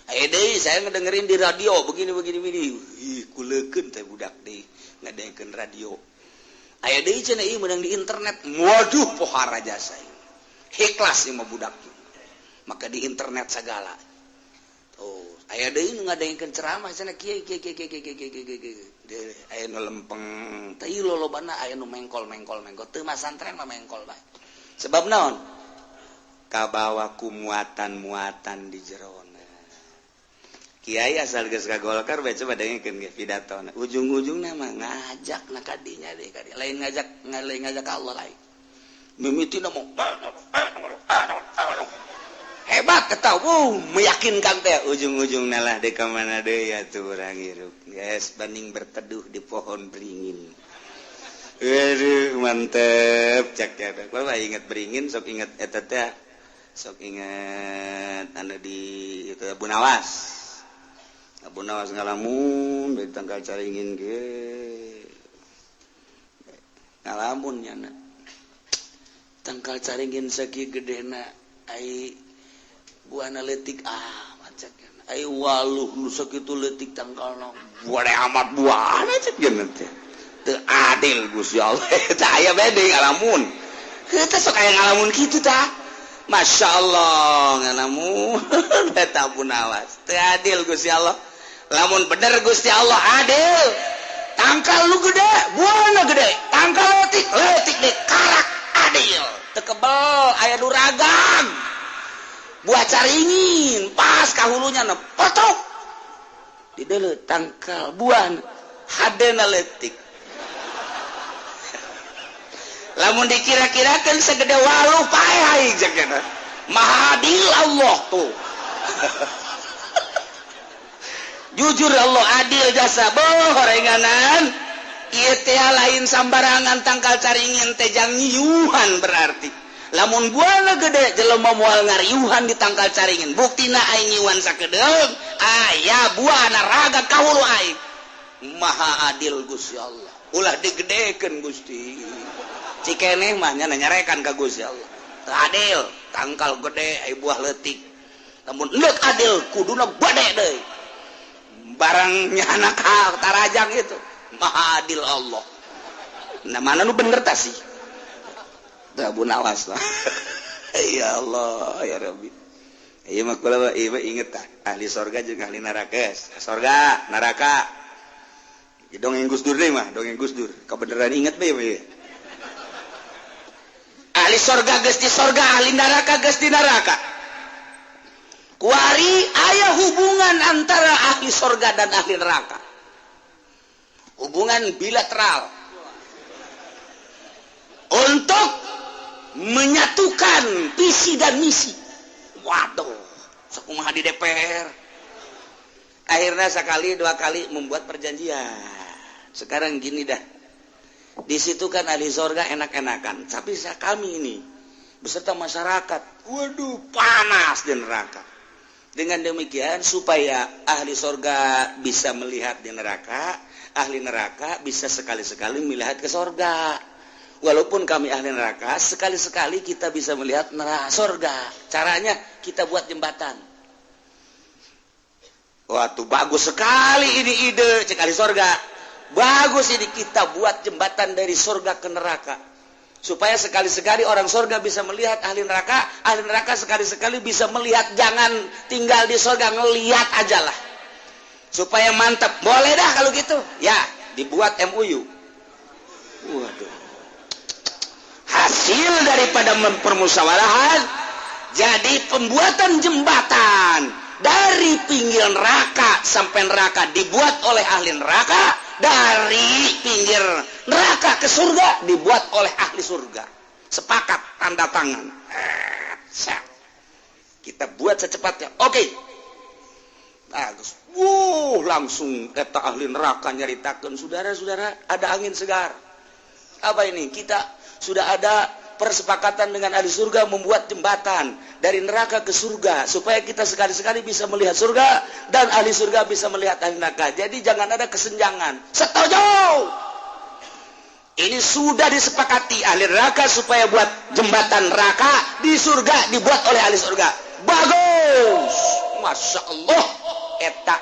Aya deui saya ngedengerin di radio begini begini begini. Ih, kulekeun teh budak deui ngadengekeun radio. Aya deui cenah ieu meunang di internet. Waduh, pohara jasa ieu. Ikhlas ieu mah budak. Maka di internet segala. Oh, aya deui nu ngadengekeun ceramah cenah kieu kieu kieu kieu kieu kieu kieu kieu. Aya nu lempeng, teh lolobana aya nu mengkol mengkol mengkol. Teu masantren mah mengkol bae. Sebab naon? Kabawa ku muatan-muatan di jerona. Kiai asal geus ka Golkar bae coba dengekeun ge pidatona. Ujung-ujungna mah ngajak na kadinya deui kadi. Lain ngajak, lain ngajak ka Allah lain. Mimitina mah hebat ketau, meyakinkan teh ujung-ujung nalah di mana deui atuh urang hirup. Geus banding berteduh di pohon beringin. Aduh, mantep cak ya. Bapak inget beringin sok inget eta teh. Sok inget anu di itu Abu Nawas. Abu Nawas ngalamun dari tangkal caringin ge. Ngalamun nya. Tangkal caringin sakieu gedena ai buahna leutik amat cek. Ai waluh nu sakitu leutik tangkalna. Buahna amat buahna cek geuna teh. Teu adil Gusti Allah. Tah aya bae deui ngalamun. Heuh teh sok aya ngalamun kitu tah. Masya Allah ngalamun eta Abu Nawas. Teu adil Gusti Allah. Lamun bener Gusti Allah adil. Tangkal lu gede, buahna gede. Tangkal leutik, leutik deui karak adil. Teu kebel aya nu ragang. Buah caringin pas kahulunya na potok. Di deuleu tangkal buah hadena leutik. Lamun dikira-kirakan segede waluh paeh aing cek eta. Maha adil Allah tuh. Jujur Allah adil jasa boh horenganan. Ieu teh lain sambarangan tangkal caringin teh jang nyiuhan berarti. Lamun buahna gede jelema moal ngariuhan di tangkal caringin. Buktina aing nyiuhan sakedeung aya buahna raga kahulu aing. Maha adil Gusti Allah. Ulah digedekeun Gusti. Cikeneh mah nya nyarekan ka Gusti Allah. Teu adil, tangkal gede ai buah leutik. Lamun endek adil kuduna gede deui. Barang nyana ka tarajang itu. Maha adil Allah. Nah mana nu bener tah sih? Teu Abu Nawas lah. Ya Allah, ya Rabbi. Ieu mah kula ieu mah inget tah, ahli sorga jeung ahli neraka. Sorga, neraka. Dongeng Gus Dur deui mah, dongeng Gus Dur. Kabeneran inget bae we. Ahli sorga geus di sorga, ahli neraka geus di neraka. Kuari aya hubungan antara ahli sorga dan ahli neraka. Hubungan bilateral. Untuk menyatukan visi dan misi. Waduh, sakumaha di DPR. Akhirnya sekali dua kali membuat perjanjian. Sekarang gini dah. Di situ kan ahli sorga enak-enakan, tapi kami ini beserta masyarakat, waduh panas di neraka. Dengan demikian, supaya ahli sorga bisa melihat di neraka, ahli neraka bisa sekali-sekali melihat ke sorga. Walaupun kami ahli neraka, sekali-sekali kita bisa melihat neraka sorga. Caranya kita buat jembatan. Waktu bagus sekali ini ide, cek ahli sorga. Bagus ini, kita buat jembatan dari sorga ke neraka supaya sekali-sekali orang sorga bisa melihat ahli neraka, ahli neraka sekali-sekali bisa melihat. Jangan tinggal di sorga, ngelihat aja lah supaya mantap. Boleh dah kalau gitu ya, dibuat MOU. Waduh, hasil daripada mempermusyawarahan jadi pembuatan jembatan dari pinggir neraka sampai neraka dibuat oleh ahli neraka, dari pinggir neraka ke surga dibuat oleh ahli surga. Sepakat, tanda tangan. Kita buat secepatnya, oke, okay. Bagus. Wuh, langsung kata ahli neraka nyaritakan, "Saudara-saudara, ada angin segar." "Apa ini?" "Kita sudah ada persepakatan dengan ahli surga membuat jembatan dari neraka ke surga supaya kita sekali-sekali bisa melihat surga dan ahli surga bisa melihat ahli neraka. Jadi jangan ada kesenjangan." "Setuju." Ini sudah disepakati ahli neraka supaya buat jembatan neraka di surga dibuat oleh ahli surga. Bagus. Masya Allah. Eta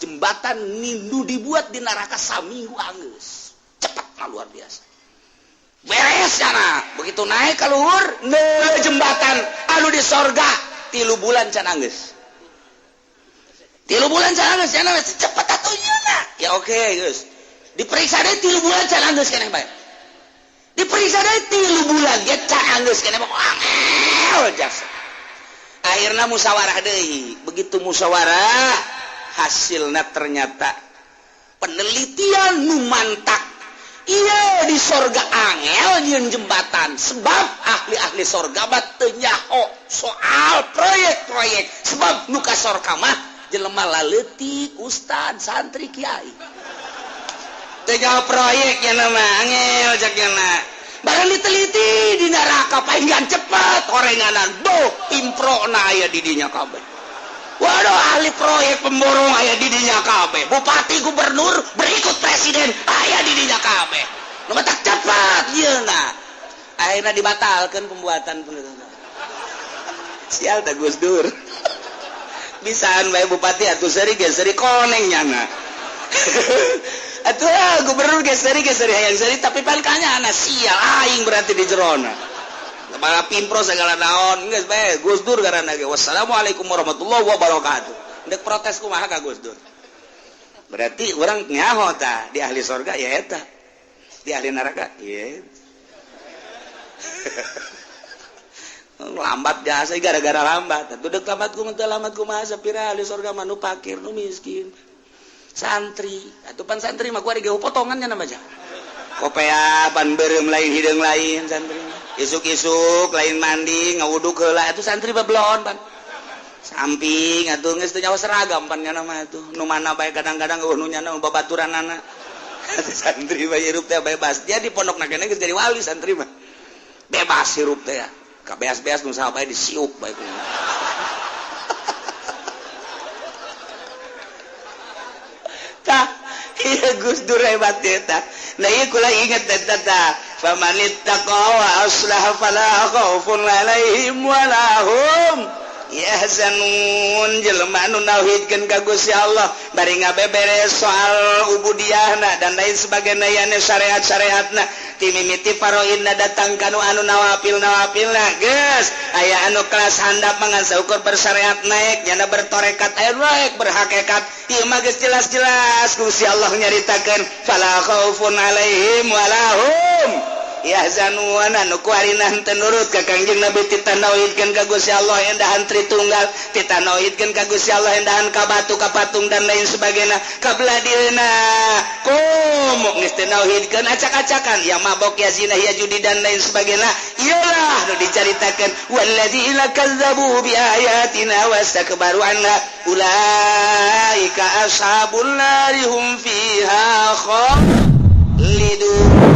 jembatan nindu dibuat di neraka saminggu anggeus. Cepat, luar biasa. Beres sana, begitu naik ke luhur jembatan anu di sorga 3 bulan can anggeus, 3 bulan can anggeus ya, cepet atuh ya. Oke, okay, guys, diperiksa deh 3 bulan can anggeus keneh bae. Diperiksa deh 3 bulan ge can anggeus keneh, angel jasa. Akhirnya musyawarah deui. Begitu musyawarah, hasilnya ternyata penelitian nu mantak iya di sorga angel nyieun jembatan, sebab ahli-ahli sorga mah teu nyaho soal proyek-proyek, sebab nu ka sorga mah jelema laleutik, ustad, santri, kiai, teu nyaho proyek ya nama angel cek na. Barang diteliti, di neraka palingan cepet horenganan boh impro na aya di dinya kabeh. Waduh, ahli proyek pemborong aya di dinya kabeh, bupati, gubernur, berikut presiden aya di dinya kabeh. Nu tak cepat yeuna. Akhirnya dibatalkan pembuatan. Sial tak Gus Dur, bisaan bae bupati atuh seri ge seri koneng nyana atuh, ah, gubernur ge seri ge seri hayang seri, tapi pan kanya sial aing berarti di jerona kepala pimpro segala naon. Geus bae Gus Dur karena ge wassalamualaikum warahmatullahi wabarakatuh. Ndek protes kumaha ka Gus Dur? Berarti orang nyaho tah di ahli sorga ya eta, di ahli neraka ya lambat jasa gara-gara lambat atuh. Dek lambat kumaha, lambat kumaha? Sapira ahli sorga mah nu fakir, nu miskin, santri atuh. Pan santri mah kuari ge potongannya nama aja kopea pan beureum lain, hideung lain. Santri isuk-isuk lain mandi, ngawuduk heula atuh. Santri babelon pan samping atuh, geus teu nyawa seragam pan nya mah atuh. Nu mana bae kadang-kadang eueuh nu nyana babaturanana. Santri mah hirup teh bebas. Dia di pondok keneh geus jadi wali. Santri mah bebas hirup teh ya, kabeas-beas nu saha bae disiup bae kumaha. Tah iya, Gus Dur hebat eta. Nah, iya kula inget eta tah, famanittaqa wa aslaha fala khaufun alaihim wala hum yahzanun. Jelema anu nauhidkeun ka Gusti Allah bari ngabeberes soal ubudiyahna dan lain sebagainya yane syariat-syariatna, ti mimiti faraidna datang kanu anu nawafil nawafilna, geus aya anu kelas handap mangan saukur bersyariat naik, nyana bertorekat aya naik berhakikat. Ieu mah geus jelas-jelas Gusti Allah nyaritakeun fala khaufun alaihim wala hum yahzanun. Anu kuarina henteu nurut ka Kangjeng Nabi, titah nauhidkeun ka Gusti Allah endahan Tritunggal, titah nauhidkeun ka Gusti Allah endahan ka batu, ka patung dan lain sebagainya, kabelah dieuna komo geus teu nauhidkeun, acak-acakan ya, mabok ya, zina ya, judi dan lain sebagainya. Iyalah nu dicaritakeun walladzina kazzabu bi ayatina wastakbaru anha ulaika ashabun nari hum fiha khalidun.